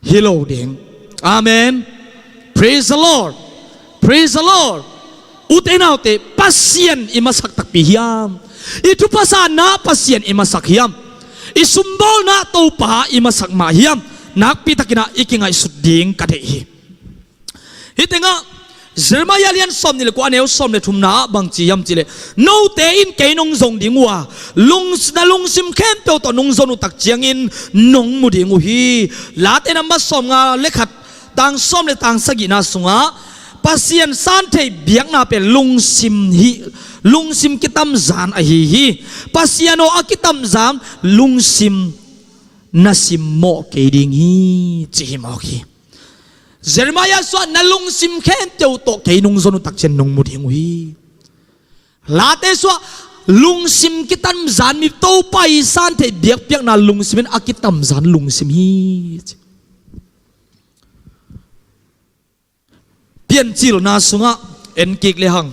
hi lo ding. Amen. Praise the Lord. Praise the Lord. Ute naute, Pasian i masak takpi hiam? I thupha sanna Pasian i masak hiam? I sumbawlna Topa i masak mah hiam? Nakpi takinah i kingaihsut ding ka deih hi. Hih tengah Jeremiah lian sawm nih le kua, a neu sawm le thumna ah bang ci hiam cihleh, note in kei nong zong ding uh a, lung, na lungsim khempeuh tawh nong zon uh tak ciangin nong mu ding uh hi. Late namba sawmnga le khat, tang sawm le tang sagihna sungah Pasian santhei biakna pen lungsim hi, lungsim kitamzan ahi hi. Pasian aw a kitamzan lungsim na simmawh kei ding hi, ci hi mawk hi. Jeremiah suah na lungsim khempeuh tawh kei nong zon uh tak ciang nong mu ding uh hi. Late suah lungsim kitamzan, mi Topa i santhei biakpiakna lungsim in a kitamzan lungsim hi. Piancilna sungah en kik lehang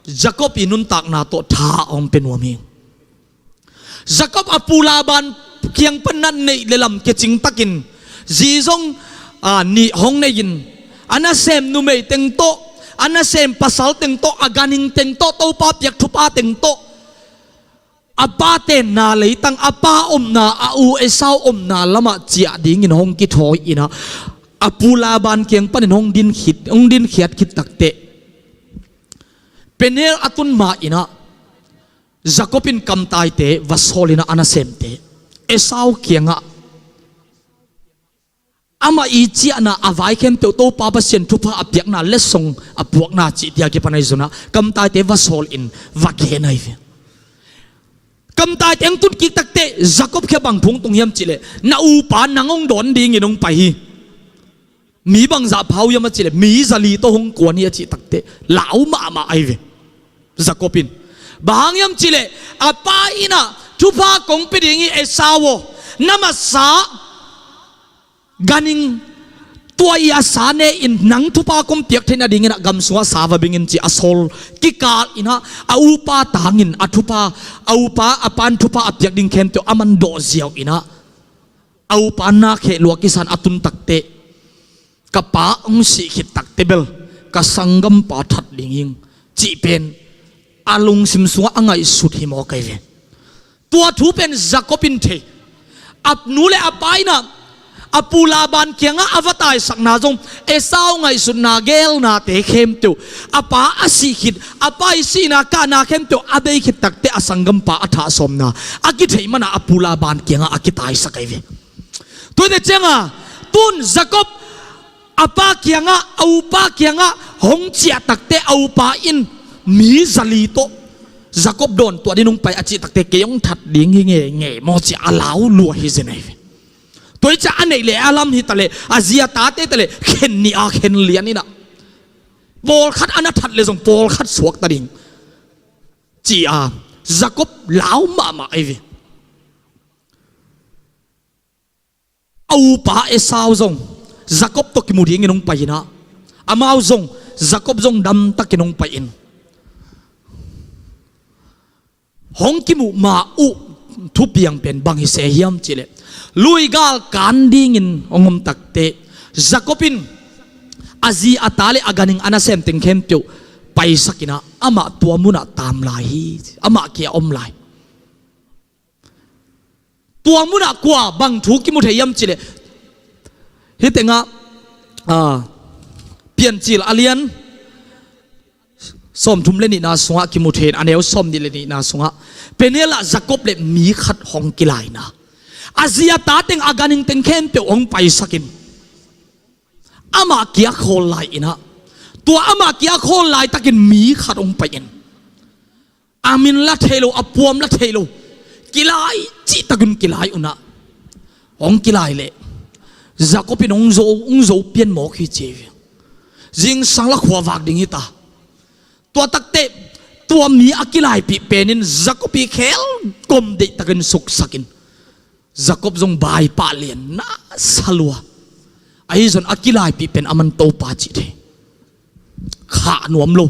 Jacob i nuntakna tawh tha a hong pia nuam hi. Jacob a pu Laban kiang pan na neih le lam kicing takin zi zong, a, nih hong nei-in a nasem numei teng tawh, a nasem pasal teng tawh, a ganhing teng tawh, Topa piak thupha teng tawh a pa tenna leitang, a pa omna, a u Esau omna lamah ciah dingin hong kithawi inah a pu Laban kiang panin hong din khit, hong din khiat khit takteh Peniel a tun ma inah Jacob in kamtaite va sawl inah a nasemte Esau kiangah amah i ciahna a vai khempeuh Topa Pasian thupha a piakna letsong a puakna cihte a kipan ahi zongin ah kamtaite va sawl in va gen ahi ve. Kamtaite hong tun kik takteh Jacob khia bang thu hong tung hiam cihleh, na upa nang hong dawn dingin hong pai hi. Mi bangzah pha uh hiam a cihleh, mi zali tawh hong kuan hi a cih takteh lau mahmah ahi ve. Jacob in bang hang hiam cihleh, a pa inah thupha kong pia ding hi Esau aw, na masa ganhing tua i a sa ne in nang thupha kong piak theih nadingin ah gam sungah sa va bing in ci a sawl kikal inah a upa tangin a thupha, a upa a pan thupha a piak ding khempeuh a man dawh ziau inah a upa na kheh lua kisan a tun takteh, ka pa hong sih khit takteh bel ka sanggampa that ding hing cih pen a lungsim sungah a ngaihsut hi mawk ahi ve. Tua thu pen Jacob in thei. A nu le a pa inah A pu Laban kiangah a va taisakna zong Esau ngaihsutna gelnate khempeuh, a pa a sih khit, a pa i sihna kahna khempeuh a bei khit takteh a sanggampa a thah sawmna a kitheih mana a pu Laban kiangah a kitaisak ahi ve. Tuate cianga tun Jacob a pa kiangah, a upa kiangah hong ciah takteh a upa in mi zali tawh Jacob dawn tuah ding hong pai a cih takteh kei hong that ding hi nge nge maw ci a lau lua hi zen ahi ve. Tua hi ciah a neih le a lam hi taleh a zi a tate taleh khen nih a khen lian inah pawlkhat a na that le zong pawlkhat suakta ding ci-a Jacob lau mahmah ahi ve. A upa Esau zong Jacob tawh kimu dingin hong pai inah amau zong Jacob zong damtakin hong pai in hong kimuh ma uh thupiang pen bang hi se hiam cihleh luigal kan dingin hong om takteh Jacob in a zi a ta le a ganhing a nasem teng khempeuh paisak inah amah tua munah taam lai hi. Amah kia om lai. Tua munah kua bang thu kimu thei hiam cihleh hih tengah Piancil a lian sawmthum le nihna sungah kimu thei in a neu sawmnih le nihna sungah Peniel ah Jacob le mi khat hong kilaina a zi a ta teng a ganhing teng khempeuh hong paisakin amah kia khawl lai inah tua amah kia khawl laitakin mi khat hong pai in a min la thei lo, a puam la thei lo, kilai cihtakin kilai unah hong kilai leh Jacob in hong zo, hong zo pian mawk hi ci hi. Zingsang la khuavak ding hi ta. Tua takteh tua mi a kilaipih penin Jacob i khel kom deihtakin suksakin Jacob zong baipah lian nasa lua. Ahi zong a kilaipih pen a man Topa cih thei. Khah nuam lo.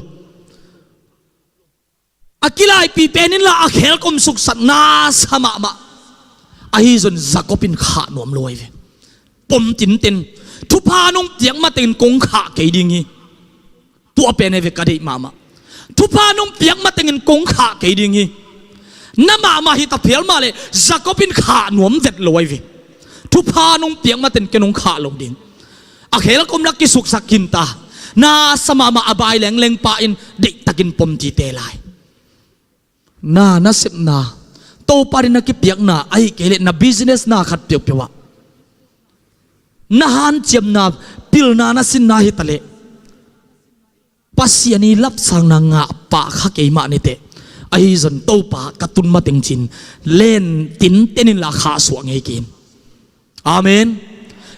A kilaipih penin la a khel kom suksat nasa mahmah. Ahi zong Jacob in khah nuam lo ahi ve. Pom tinten thupha nong piak matengin kong khah kei ding hi. Tua pen ahi ve ka deih mahmah. Thupha nong piak matengin kong khah kei ding hi. Na mahmah hi ta phial mah leh Jacob in khah nuam vet lo ahi ve. Thupha nong piak maten ken hong khah lo ding. A khel kom la kisuksak khin ta. Nasa mahmah a bai lengleng pa in deihtakin pom tite lai. Na nasepna Topa ding na kipiakna ahi kei leh na business na khat peuhpeuh ah na hanciamna pilna na sinna hi taleh Pasian i lapsangna ngah pah kha kei mah niteh. Ahi zong Topa ka tun mateng cin len tinten in la khahsuah ngei kin. Amen.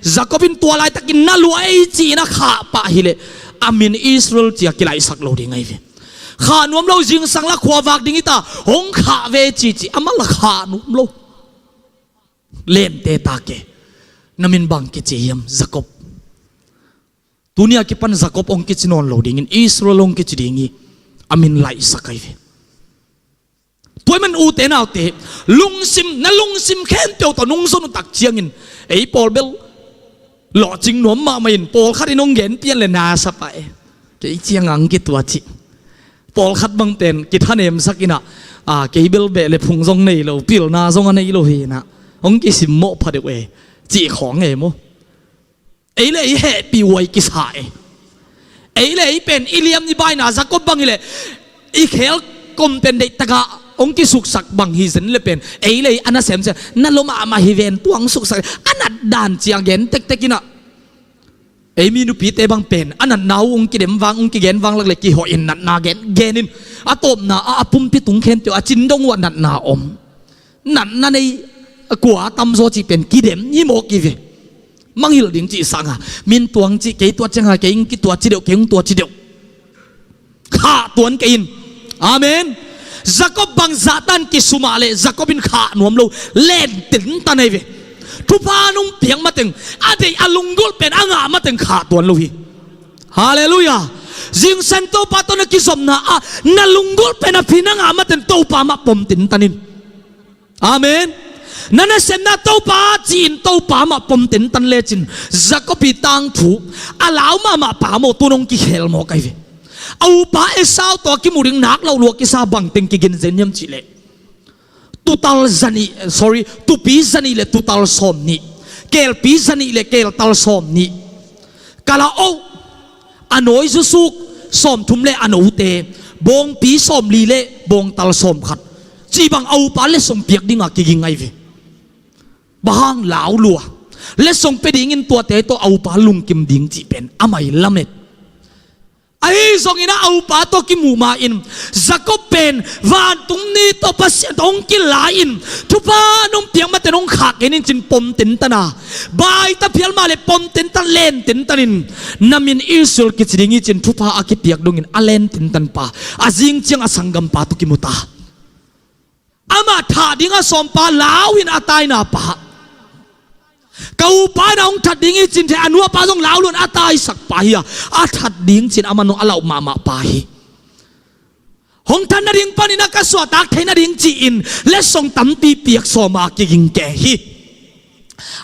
Jacob in tua laitakin na lua ei ci-in a khah pah hileh a min Israel ci-a kilaihsak lo ding ahi ve. Khah nuam lo zingsang la khuavak ding hi ta hong khah ve cici amah la khah nuam lo. Lente ta ke na min bang kici hiam Jacob. Tuni a kipan Jacob hong kici nawn lo dingin Israel hong kici ding hi. A min laihsak ahi ve. Tua ahih man ute naute lungsim na lungsim khempeuh tawh nung zon uh tak ciangin ei pawl bel lawhcing nuam mahmah in pawlkhat in hong gen pian le nasa pah e. Kei ciang ang kitua cih pawlkhat bang pen kithanemsak inah kei bel beh le phung zong nei lo pilna zong a nei lo hi inah hong kisimmawh pha deuh e cih khawng e maw. Ei le ei hehpih huai kisa e. Ei le ei pen i liam i baina Jacob bang hileh i khel kom pen deihtakah hong kisuksak bang hi zen le pen ei le ei a nasem ciang na lua mahmah hi ven tuang suksak a nat dan ciang gen tektek inah ei mi nupite bang pen a natna uh hong kidem vang hong kigen vang lak le kihawh in natna gen genin a tawpna ah a pumpi tung khempeuh a cin dong uh ah natna om. Natna nei a kua a tamzaw cih pen kidem hi mawk hi ve. Mangngilh ding cih sanga min tuang cih kei tua cianga kei hong kitua ci deuh kei hong tua ci deuh. Khah tuan kei in. Amen. Jacob bang zahtan kisumah le Jacob in khah nuam lo. Len tintan ahi ve. Thupha nong piak mateng a deih a lunggulh pen a ngah mateng khah tuan lo hi. Halleluiah. Zingsang Topa tawh na kizopna ah na lunggulh pen a phin a ngah mateng Topa mah pom tintan in. Amen. Na nasepna Topa ci-in Topa mah pom tintan lecin Jacob i tangthu a lau mahmah pa maw tu nong kikhel mawk ahi ve. A upa Esau tawh a kimu ding nak lauh lua kisa bangteng kiginzen hiam cihleh tutal zanih sorry tupi zanih le tutal sawmnih Kelpi zanih le keltal sawmnih. Kala oh, a nawi zusuk sawmthum le a note, bawngpi sawmli le bawngtal sawmkhat. Cih bang a upa letsong piak dinga kiging ahi ve. Bang hang? Lau lua. Letsong pia dingin tuate tawh a upa lungkim ding cih pen amah i lamet. Ahi zongin a upa tawh kimuh ma-in, Jacob pen vantung ni tawh Pasian tawh hong kilai-in, thupha nong piak mate nong khak kei ning cin pom tentan a, baita phial mah le pom tentan, len tentan in, na min Israel kici ding hi cin thupha a kipiak dongin a len tentan pa, a zing ciang a sanggampa tawh kimu ta. Amah thah ding a sawmpa lau in a taina pa. Ka upa na hong that ding hi cin thei, a nuapa zong lau lua in a taisak pa hi a, a that ding cin amah nong a lauh mahmah pa hi. Hong that nading panin a ka suahtak theih nading ci-in letsong tampi piak sawm a kiging kei hi.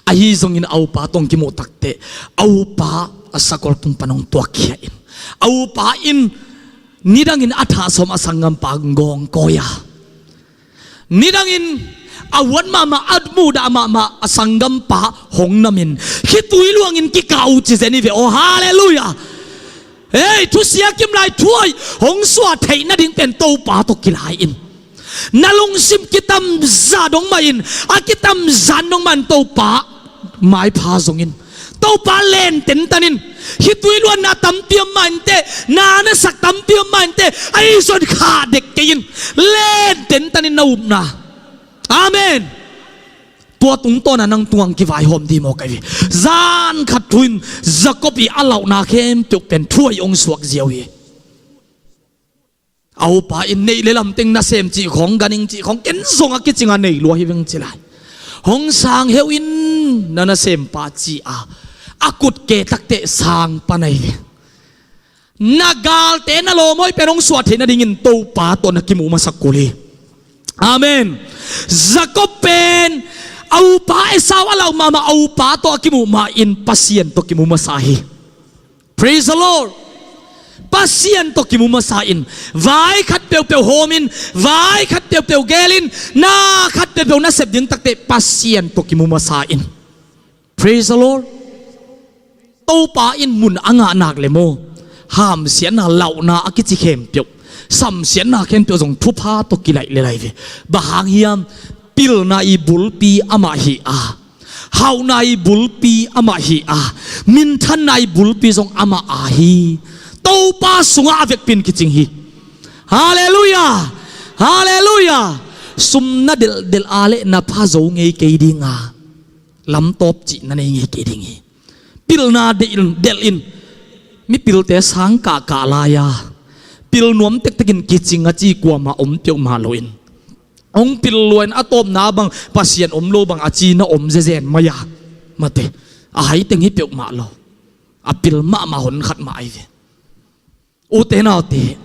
Ahi zongin a upa tawh hong kimuh takteh, a upa a sakol tung pan hong tuakkhia in, a upa in nidangin a thah sawm a sanggampa gawng kawi a, nidangin a huat mahmah, a muhdah mahmah a sanggampa hong namin, khitui luangin kikah uh ci zen hi ve aw. Halleluiah. Hei, thusia kimlai thuai hong suah theih nading pen Topa tawh kilai in, na lungsim kitamzah dong mah in, a kitamzan dong mah in Topa maipha zongin, Topa len tentan in. Khitui luanna tampi om mah inteh, na na sak tampi om mah inteh, ahi zongin khah dek kei in, len tentan in na upna. Amen. Tua tungtawna nang tungah kivaihawm dih maw kei ve. Zan khat thu in Jacob i a lauhna khempeuh pen thuai hong suak ziau hi. A upa in neih le lamteng nasem cih khawng, ganhing cih khawng, ken zong a kicing a nei lua hi veng ci lai. Hong sang heuh in, na nasempa ci a, a kut ke takteh sang pan ahi ve. Na galte na lawm hoih pen hong suah theih nadingin Topa tawh na kimuh masak kul hi. Amen. Jacob pen a upa Esau a lauh mahmah, a upa tawh a kimuh ma-in Pasian tawh kimuh masa hi. Praise the Lord. Pasian tawh kimuh masa in, vai khat peuhpeuh hawm in, vai khat peuhpeuh gel in, na khat peuhpeuh na sep ding takteh Pasian tawh kimuh masa in. Praise the Lord. Topa in mun a ngah nak le maw, hamsiatna, lauhna a kici khempeuh, samsiatna khempeuh zong thupha tawh kilaih le lai ve. Bang hang hiam? Pilna i bulpi amah hi a, hauhna i bulpi amah hi a, minthanna i bulpi zong amah a hi. Topa sungah a vekpi in kicing hi. Halleluiah. Halleluiah. Sum na delhdelh a le na pha zo ngei kei ding a, lamtawp cih na nei ngei kei ding hi. Pilna delh in, delh in. Mipilte sang kahkah lai a, pil nuam tektekin kicing a ci kuamah om peuhmah loin, hong pil lua in a tawpna bang Pasian om lo bang a ci na om zezen mai a, mate, a hai teng hi peuhmah lo. A pil mahmah hon khat mah ahi ve. Ute naute,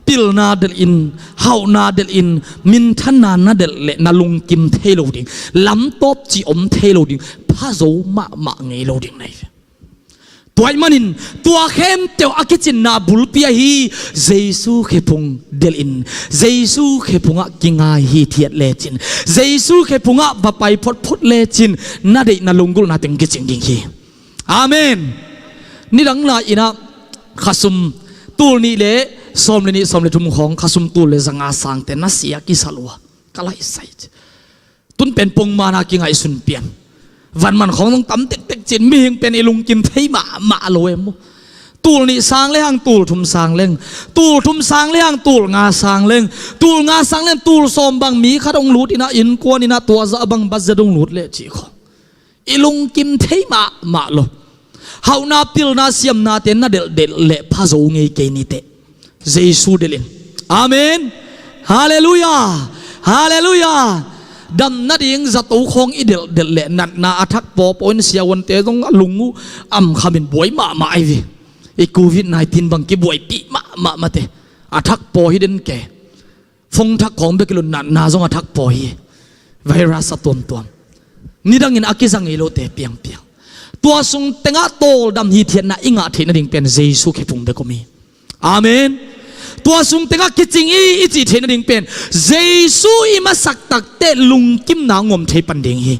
pilna delh in, hauhna delh in, minthanna na delh leh na lungkim thei lo ding, lamtawp cih om thei lo ding, pha zo mahmah ngei lo ding na hi ve. Tua ahih manin tua khempeuh a kicinna bulpi ahi Jesu khephung delh in, Jesu khephungah kingai hithiat lecin, Jesu khephungah va pai photphot lecin na deihna lunggulhna teng kicing ding hi. Amen. Nidang lai-in ah khasum tul nih le sawm le nih, sawm le thum khawng khasum tul le zanga sangte nasia kisa lua. Ka laisai ci. Tun pen pongmana kingaihsun pian. Vanman khawng zong tam tektek cin, mihing pen i lungkim thei mahmah lo em maw. Tul nih sang le hang tul thum sang leng, tul thum sang le hang tul nga sang leng, tul nga sang leng tul sawm bang mi khat hong lut in ah, innkuan in ah tua zah bang budget hong lut leh cih khawng i lungkim thei mahmah lo. Hauhna, pilna, siamnate na delhdelh leh pha zo ngei kei ni teh. Jesu delh in. Amen. Halleluiah. Halleluiah. Dam nading zato khawng i delhdelh leh natna a thak pawpaw in siavuante zong a lung uh amkham in buai mahmah ahi ve. I covid nineteen bang kibuaipih mahmah mate. A thak paw hi den ke. Phone thak khawng bek i lun, natna zong a thak paw hi. Virus a tuamtuam. Nidangin a kiza ngei lote piangpiang. Tua sung tengah tawldam hithiatna i ngah theih nading pen Jesu khephung bek om hi. Amen. Tua sung tengah kicing i, i cih theih nading pen Jesu i masak takteh lungkimna ngom thei pan ding hi.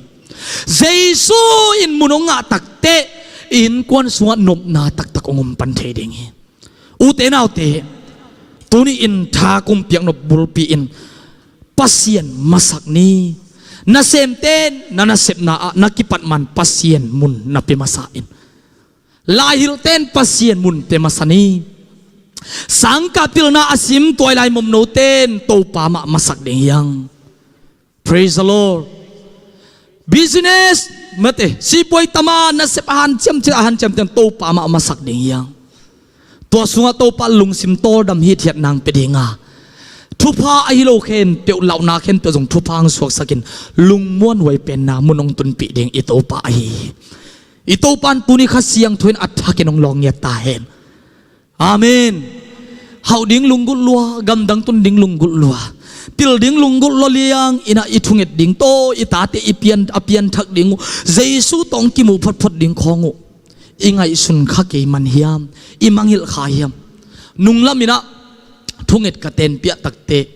Jesu in mun hong ngah takteh innkuan sungah nopna taktak hong om pan thei ding hi. Ute naute, tuni in tha kong piak nop bulpi in Pasian masak ni. Nasemte na nasepna ah na kipat man Pasian mun na pia masa in. Laihilhte in Pasian mun pia masa ni. Sangkah pilna a sim tuai lai momnote in Topa mah masak ding hi hang. Praise the Lord. Business mate, sipuai tama nasep a hanciam ciat a hanciam ciat Topa mah masak ding hi hang. Tua sungah Topa lungsim tawldam hithiat nang pia ding a, thupha ahi lo khempeuh, lauhna khempeuh zong thupha hong suaksak in lungmuanhuai penna mun hong tunpih ding i Topa ahi hi. I Topa in tuni Kha Siangtho in a thakin hong lawng ngiat ta hen. Amen. Hauh ding lunggulh lua, gamdang tun ding lunggulh lua, pil ding lunggulh lua liang in ah i thunget ding tawh i tate i pian, a pianthak ding uh, Jesu tawh hong kimuh photphot ding khawng uh i ngaihsun kha kei man hiam, i mangngilh kha hiam? Nunglam in ah thunget ka tenpiah takteh,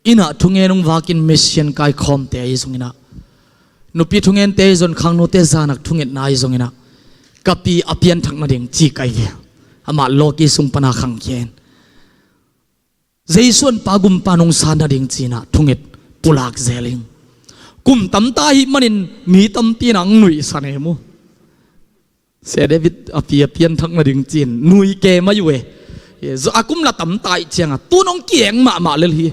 inn ah thungen hong vakin mission kaikhawmte ahi zongin ah, nupi thungente ahi zong, khangnute zanak thungetna ahi zongin ah, ka pi a pianthak nading ci ka hi ve. Amah lawki sung pana khangkhia in, Jesu an pa gumpa nong san nading ci-in ah thunget pulak zel ing. Kum tamta ahih manin mi tampi in ah hong nuihsan e mu. Sia David a pi a pianthak nading ci-in nui ke mai uh e. A kum la tamta ih ciangah tun hong kieng mahmah lel hi.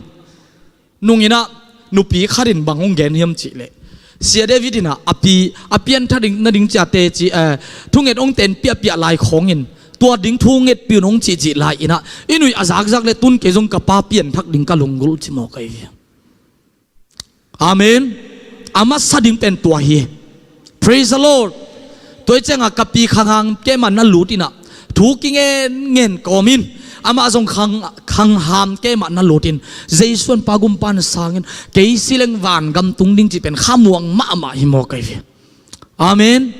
Nung in ah nupi khat in bang hong gen hiam cih leh, Sia David in ah a pi a pianthak ding, nading ciate ci, eh, thunget hong tenpiahpiah lai khawngin tua ding thungetpih un hong cihcih lai in ah i nuih a zakzak leh tun kei zong ka pa pianthak ding ka lunggulh ci mawk ahi hi. Amen. A masa ding pen tua hi. Praise the Lord. Tua ih ciangah ka pi khangham kei mah na lut in ah thu kingen ngen kawmin, amah zong khang, khangham kei mah na lutin, Jesu an pa gumpa na sangin kei si leng vangam tung ding cih pen khamuang mahmah hi mawk ahi ve. Amen.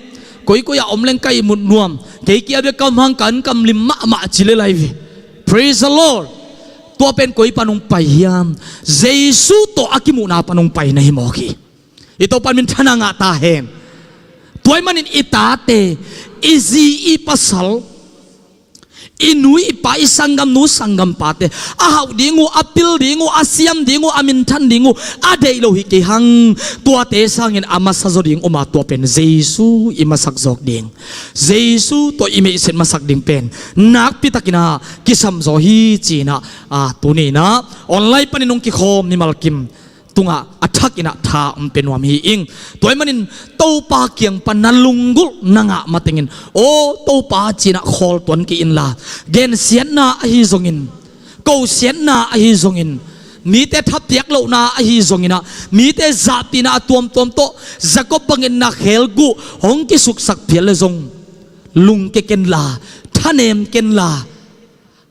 Koikoi ah om leng ka ihmut nuam, kei kia bia kam hang ka an kam lim mahmah ci lel ahi ve. Praise the Lord. Tua pen koi pan hong pai hiam? Jesu tawh a kimuhna pan hong pai na hi mawk hi. I Topa in minthanna ngah ta hen. Tua ahih manin i tate, i zi i pasal, i nu i pa, i sanggamnu sanggampate a hauh ding uh, a pil ding uh, a siam ding uh, a minthan ding uh a deih lo hi kei hang. Tuate sangin a masa zaw ding om a, tua pen Jesu i masak zawk ding, Jesu tawh i meihset masak ding pen nakpitakin ah kisam zaw hi ci-in ah, a, tuni in ah online panin hong kikhawm mimal kim tungah a thakin ah tha hong pia nuam hi ing. Tua ahih manin Topa kiang pan na lunggulh na ngah matengin, aw Topa ci-in ah khawl tuan kei inla, gensiatna ahi zongin, kosiatna ahi zongin, mite thapiak lohna ahi zongin ah, mite zahpihna a tuamtuam tawh Jacob bangin na khelguh hong kisuksak phial leh zong, lungke kenla, thanem kenla,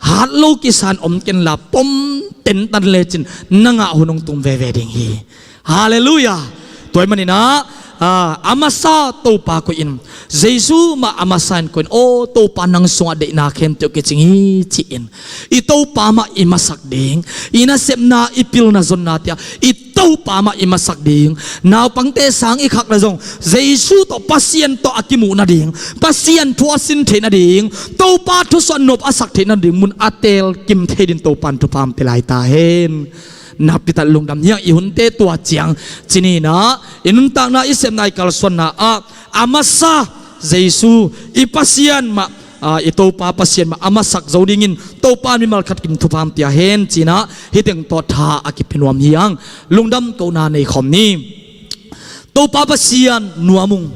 hat lo kisan om kenla, pom tentan lecin na ngah hun hong tung veve ding hi. Halleluiah. Tua ahih manin ah, a, a masa Topa koih in, Jesu mah a masa in koih in, aw Topa nang sungah deihna khempeuh kicing hi ci-in, i Topa mah i masak ding, i nasepna, i pilna zonnate ah i Topa mah i masak ding. Naupangte sang i khak leh zong Jesu tawh, Pasian tawh a kimuh nading, Pasian thu a sin theih nading, Topa thusuah nop a sak theih nading mun a teel kim thei dingin Topa in thupha hong pia lai ta hen. Nakpi tak lungdam hi hang. I hunte tua ciang ci ni in ah, i nuntakna, i sepna, i kalsuanna ah a masa Jesu, i Pasian mah, a, i Topa Pasian mah a masak zo dingin Topa in mimal khat kim thupha hong pia hen ci-in ah, hih teng tawh tha a kipia nuam hi hang. Lungdam kohna nei khawm ni. Topa Pasian nuam ung.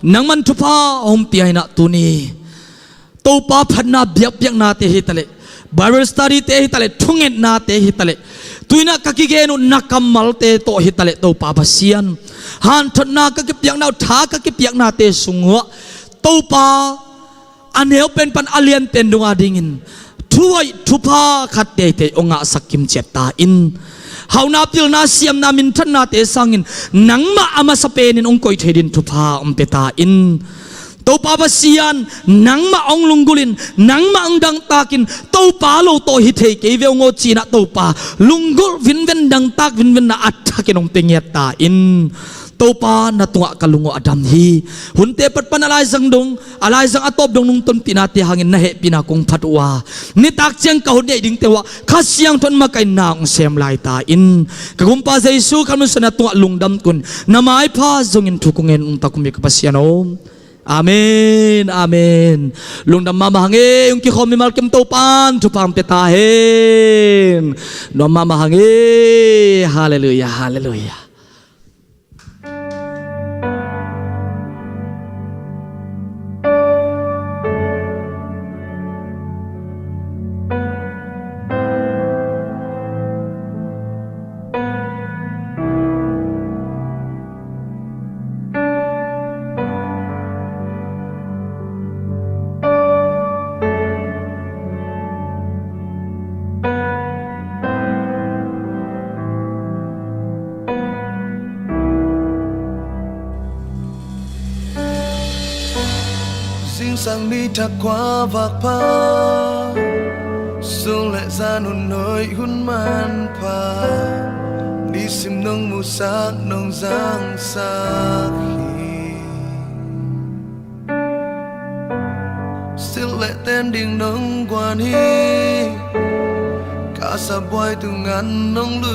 Nangman thupha hong pia in ah tuni Topa phatna biakpiaknate hi taleh, Bible study-te hi taleh, thungetnate hi taleh, tu-in ah ka kigen uh na kammalte tawh hi taleh, Topa Pasian, hanthotna ka kipiakna uh, tha ka kipiaknate sung uah Topa, a neu pen pan a lian pen dong a dingin thuhoih thupha khat teitei hong ngahsak kim ciat ta in. Hauhna, pilna, siamna, minthannate sangin nangmah a masa penin hong koih thei dingin thupha hong pia ta in. Topa Pasian, nangmah hong lunggulhin, nangmah hong dangtakin, Topa lo tawh hi thei kei ve ung aw ci-in ah Topa, lunggulh vinven, dangtak vinvenna a thakin hong pia ngiat ta in. Topa na tungah ka lung uh a dam hi. Hunte pat pan a laizang dong, a laizang a tawp dong nungton pihnate hangin na hehpihna kong phat uh a, nitak ciang ka hun neih dingte uh ah Kha Siangtho in makaihna hong sem lai ta in. Ka Gumpa Jesu Khrih min suangin na tungah lungdam kun, na maipha zongin thu kong ngen ung ta, kong biak ka Pasian aw. Amen, amen. Lungdam mahmah hang e, hong kikhawm mimal kim Topa'n thupha hong pia ta hen. Nuam mahmah hang e. Halleluiah, halleluiah. Zingsang ni thak khua vak pha, sung le zan hun hoih hun manpha, nisim nong musak nong zangsak hi. Silh le ten ding nong guan hi, ka sabuai tu ngan nong